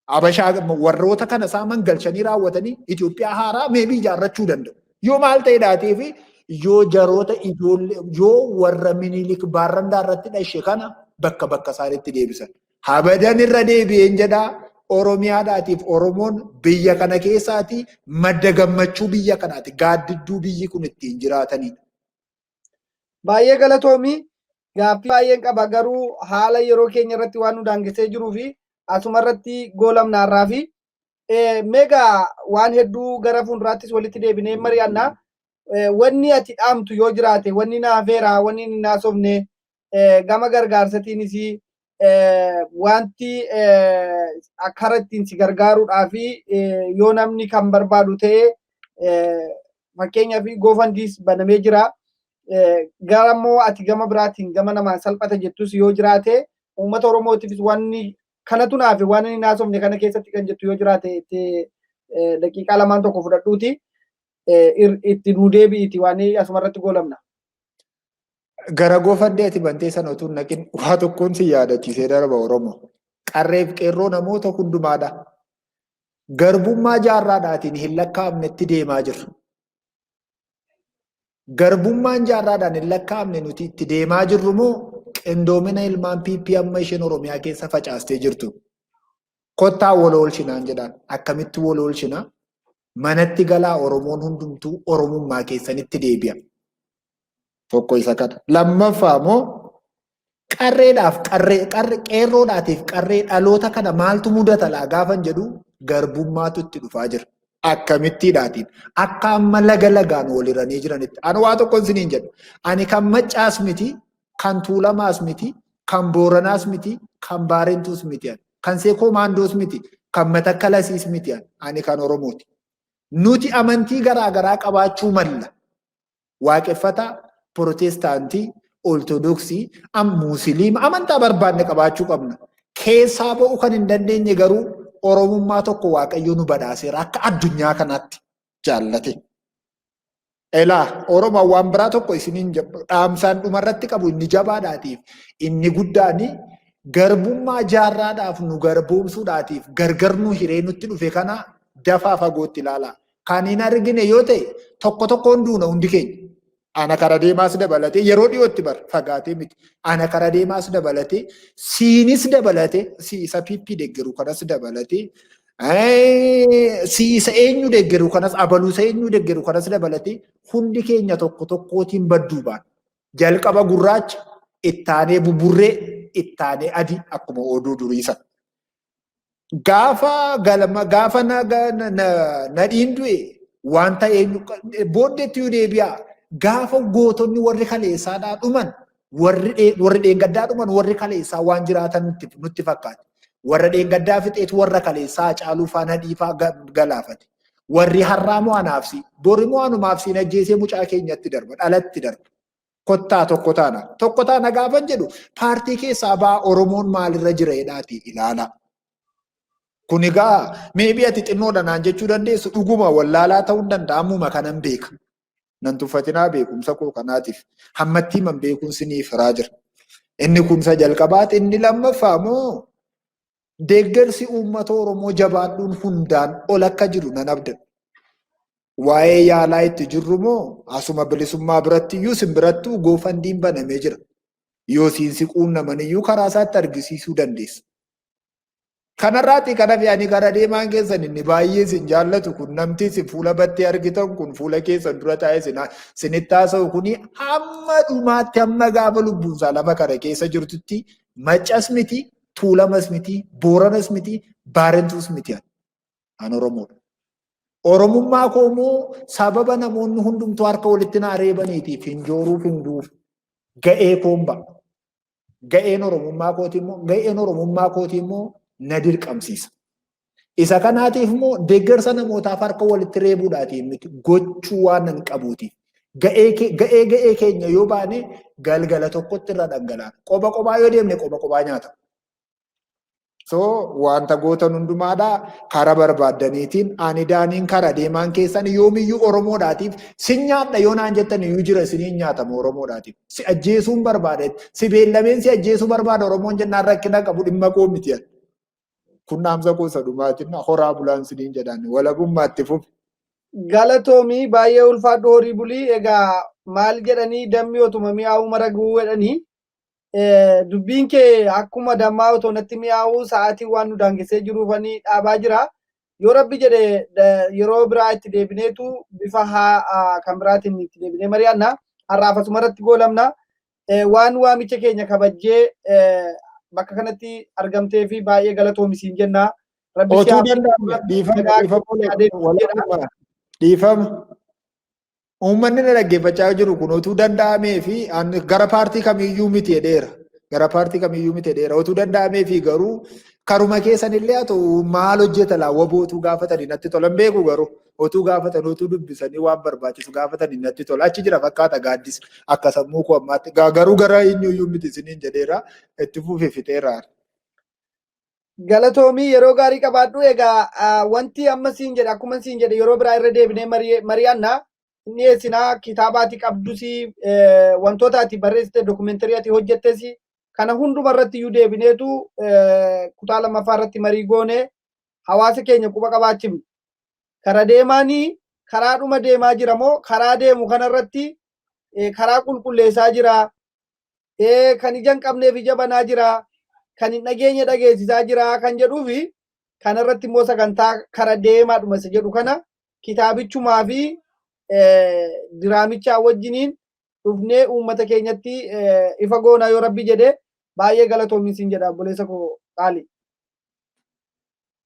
S2: Habashaa warroota kana saaman galchanii raawwatanii Itoophiyaa haaraa maybe ijaarrachuu danda'u. Yoo maal ta'edhaatii fi yoo jaroota ijoollee, yoo warra Miniilik baarrandaa irratti dhashe kana bakka bakka isaaniitti deebisan. Habadan, irra deebi'een jedhaa, Oromiyaadhaatiif Oromoon biyya kana keessaati madda gammachuu biyya kanaati. Gaaddidduu biyyi kun ittiin jiraatanidha.
S1: Baay'ee galatoomii. Gaaffii baay'een qaba, garuu haala yeroo keenya irratti waan nu daangessee jiruu fi asuma irratti goolamnaarraa fi meegaa waan hedduu gara fuulduraattis walitti deebinee mari'anna. Wanni ati dhaamtu yoo jiraate, wanni naafeera, wanni hin haasofne, gama gargaarsatiinis wanti akkara ittiin si gargaaruudhaa fi yoo namni kan barbaadu ta'e, fakkeenyaaf GoFundMes banamee jira. Gara immoo ati gama biraatiin gama namaan salphata jettus yoo jiraate, uummata Oromootiifis wanni kanatu naafe, waan inni haasofne kana keessatti kan jettu yoo jiraate, itti daqiiqaa lamaan tokko fudhadhuuti. Itti nuu deebi'iti waan asumarratti goolamna.
S2: Gara GoFundMe ati bantee sana utuu hin naqin waa tokkoon si yaadachiisee darba Oromoo. Qarreef qeerroo namoota hundumaadha. Garbummaa jaarraadhaatiin hin lakkaa'amnetti deemaa jirra. Garbummaan jaarraadhaan hin lakkaa'amne nuti itti deemaa jirru moo qindoomina ilmaan PP amma isheen Oromiyaa keessa facaastee jirtu. Kottaa wal oolchinaan jedhaan. Akkamitti wal oolchinaa? Manatti galaa, Oromoon hundumtuu Oromummaa keessanitti deebi'a. Tokko isa kana. Lammaffaa immoo qarreedhaaf qarree, qeerroodhaatiif qarree dhaloota kana maaltu mudata laa gaafan jedhu, garbummaatu itti dhufaa jira. Akkamittiidhaatiin akka amma laga lagaan wal hiranii jiranitti. Ani waa tokko isiniin jedhu. Ani kan Maccaas miti, kan Tuulamaas miti, kan Booranaas miti, kan Baarentuus miti. Kan Seekoo Maandoos miti, kan Matakkalasiis miti. Ani kan Oromooti. Nuti amantii garaa garaa qabaachuu malla. Waaqeffataa, Pirootestaantii, Ortodoksii, Musliima, amantaa barbaanne qabaachuu qabna. Keessaa ba'uu kan hin dandeenye garuu Oromummaa tokko Waaqayyo nu badhaaseera akka addunyaa kanaatti jaallate. Elaa Oromoo, waan biraa tokko isiniin dhaamsaan dhumarratti qabu, inni jabaadhaatiif inni guddaani, garbummaa jaarraadhaaf nu garboomsuudhaatiif gargar nu hiree nutti dhufe kana dafaa fagootti ilaalaa. Kan hin argine yoo ta'e tokko tokkoon duuna hundi keenya. Ana kara deemaas dabalatee, yeroo dhiyootti bar fagaatee miti. Ana kara deemaas dabalatee, siinis dabalatee, si isa PP deeggaru kanas dabalatee, si isa eenyu deeggaru kanas, abaluu isa eenyu deeggaru kanas dabalatee, hundi keenya tokko tokkootiin badduu baana. Jalqaba gurraacha, ittaanee buburree, ittaanee adii, akkuma oduu durii sana. Gaafa galma gaafa nadhiin du'e wanta eenyu booddeetti yoo deebi'a, gaafa gootonni warri kaleessaadhaa dhuman, warri dheengaddaa dhuman, warri kaleessaa waan jiraatan nutti fakkaate. Warra dheengaddaa fixeetu warra kaleessaa Caaluu faa, Nadhii faa galaafate. Warri har'aa moo anaafsi bori moo anumaaf siin ajjeesee mucaa keenyatti darba, dhalatti darba. Kottaa tokko taana. Tokko taana gaafan jedhu, paartii keessaa ba'aa, Oromoon maalirra jira jedhaati ilaala. Kun egaa maybe ati xinnoodha naan jechuu dandeessu, dhuguma wallaalaa ta'uu hin danda'amuma, kanan beeka. Nan tuffatinaa, beekumsa koo kanaatiif hammattii man beekuun siniif hiraa jira. Inni kun isa jalqabaati. Inni lammaffaa immoo deeggarsi uummata Oromoo jabaadhuun hundaan ol akka jiru nan abdadha. Waa'ee yaalaa itti jirru moo asuma bilisummaa biratti iyyuu sin birattuu GoFundMen banamee jira. Yoo siin si quunnaman iyyuu karaa isaatti argisiisuu dandeessa. Kanarraati kana fi ani gara deemaan keessan inni baay'ee isin jaallatu kun, namti isin fuula battee argitan kun, fuula keessan dura taa'ee isinitti haasa'u kuni, hamma dhumaatti, hamma gaafa lubbuunsaa lafa kana keessa jirtutti, Maccas miti, Tuulamas miti, Booranas miti, Baarentuus miti. An Oromoodha. Oromummaa koo immoo sababa namoonni hundumtuu harka walitti naa reebaniitiif hin jooruuf hin duuf, ga'ee koon ba'a. Ga'een Oromummaa kootii immoo na dirqamsiisa. Isa kanaatiif immoo deeggarsa namootaaf harka walitti reebuudhaatiin miti, gochuu waan nan qabuutiif. Ga'ee keenya yoo baane galgala tokkotti irra dhangalaana. Qoba qobaa yoo deemne qoba qobaa nyaata. So wanta gootan hundumaadhaa karaa barbaaddaniitiin, ani Daaniin kara deemaan keessan yoomiyyuu Oromoodhaatiif sin nyaadha yoo naan jettan iyyuu jira, isiniin nyaatama Oromoodhaatiif. Si ajjeesuun barbaada. Si beellameen si ajjeesuu barbaada Oromoon jennaan rakkina qabu, dhimma koo miti. Kun dhaamsa koo isa dhumaatiin, horaa bulaan siniin jedhaan, walabummaatti fufi.
S1: Galatoomii, baay'ee ulfaadhu, horii bulii. Egaa maal jedhanii, dammi otuma mi'aawuu maraguu jedhanii, dubbiin kee akkuma dammaa otoo natti mi'aawuu sa'aatii waan nu daangessee jiruufanii dhaabaa jira. Yoo Rabbi jedhe yeroo biraa itti deebineetu bifa haa kan biraatiin itti deebinee mari'anna. Har'aaf asuma irratti goolamna. Waan waamicha keenya kabajjee bakka kanatti argamtee fi baay'ee galatoomi siin jenna.
S2: Rabbi si Otuu danda'ame, dhiifama, dhiifama. Uummanni na dhaggeeffachaa jiru kun, otuu danda'amee fi gara paartii kamiyyuu miti jedheera. Gara paartii kamiyyuu miti jedheera. Otuu danda'amee fi garuu karuma keessan illee haa ta'u, maal hojjeta laa WBO otuu gaafatanii natti tola. Hin beeku, garuu otuu gaafatan, otuu dubbisanii waan barbaachisu gaafatanii natti tola. Achi jira fakkaata gaaddis akka sammuu koo ammaatti. Garuu gara eenyuyyuu miti isiniin jedheera. Itti fufi, fixeera.
S1: Galatoomii, yeroo gaarii qabaadhu. Egaa wanti amma siin jedhe, akkuma siin jedhe, yeroo biraa irra deebinee mari'anna. Inni dhiyeessinaa kitaaba ati qabdus, wantoota ati barreessite, documentary ati hojjettes, kana hunduma irratti iyyuu deebineetu kutaa lammaffaa irratti marii goone hawaasa keenya quba qabaachifne. Kara deemaanii karaadhuma deemaa jira moo karaa deemu kanarratti karaa qulqulleessaa jira? Kan ija hin qabneef ija banaa jira? Kan hin dhageenye dhageessisaa jira kan jedhuufi kanarratti immoo sagantaa kara deemaadhuma isa jedhu kana kitaabichumaa fi diraamichaa wajjiniin dhufnee uummata keenyatti ifa goonaa yoo Rabbi jedhe. Baay'ee galatoomi siin jedha, obboleessa koo qaali.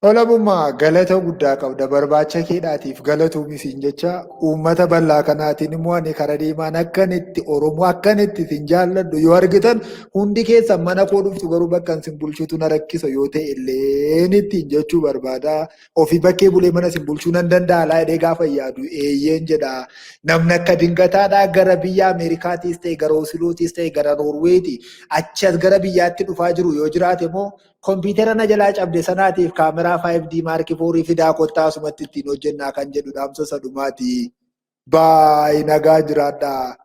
S2: Olabummaa, galata guddaa qabda. Barbaacha keedhaatiif galatoomi siin jecha. Uummata bal'aa kanaatiin immoo ani kara deemaan akkan itti Oromoo, akkan itti isin jaalladhu yoo argitan, hundi keessan mana koo dhuftu, garuu bakka isin bulchuutu na rakkisa yoo ta'e illee ittiin jechuu barbaada. Ofii bakkee bulee mana isin bulchuu nan danda'a laa jedhee gaafa yaadu eeyyeen jedha. Namni akka dingataadhaa gara biyya Ameerikaatiis ta'e, gara Osilootiis ta'e, gara Noorweeti achi as gara biyyaatti dhufaa jiru yoo jiraate immoo, kompiitara na jalaa cabde sanaatiif kaameraa 5D Mark 4 fidaa kottaa, asumatti ittiin hojjennaa kan jedhu dhaamsa sadumaati. Baay'ee nagaa jiraadhaa.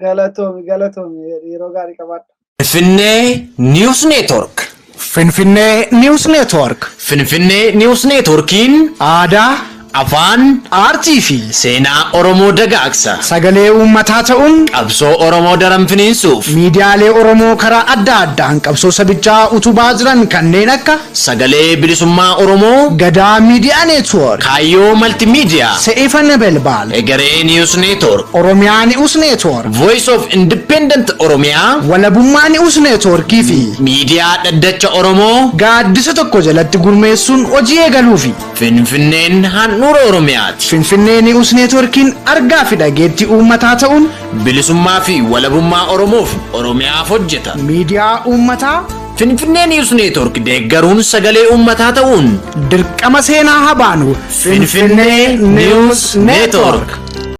S1: Galatoomi, galatoomi, yeroo gaarii qabaadhu.
S3: Finfinnee News Network.
S4: Finfinnee News Network.
S3: Finfinnee News Networkiin
S4: aadaa,
S3: afaan,
S4: aartii fi
S3: seenaa Oromoo dagaagsa.
S4: Sagalee uummataa ta'uun
S3: qabsoo Oromoo daran finiinsuuf
S4: miidiyaalee Oromoo karaa adda addaan qabsoo sabichaa utubaa jiran kanneen akka
S3: Sagalee Bilisummaa Oromoo,
S4: Gadaa Miidiyaa Network,
S3: Kaayyoo Maltiimiidiyaa,
S4: Se'ifa Nebelbaal,
S3: Egeree News Network,
S4: Oromiyaa News Network,
S3: Voice of Independent Oromiyaa,
S4: Walabummaa News Networkii fi
S3: Miidiyaa Dhaddacha Oromoo
S4: gaaddisa tokko jalatti gurmeessuun hojii eegaluufi.
S3: Finfinneen handhuura Oromiyaati.
S4: Finfinnee News Networkiin argaa fi dhageettii uummataa ta'uun
S3: bilisummaa fi walabummaa Oromoof Oromiyaaf hojjeta.
S4: Miidiyaa uummataa
S3: Finfinnee News Network deeggaruun sagalee uummataa ta'uun
S4: dirqama seenaa haa baanu.
S3: Finfinnee News Network.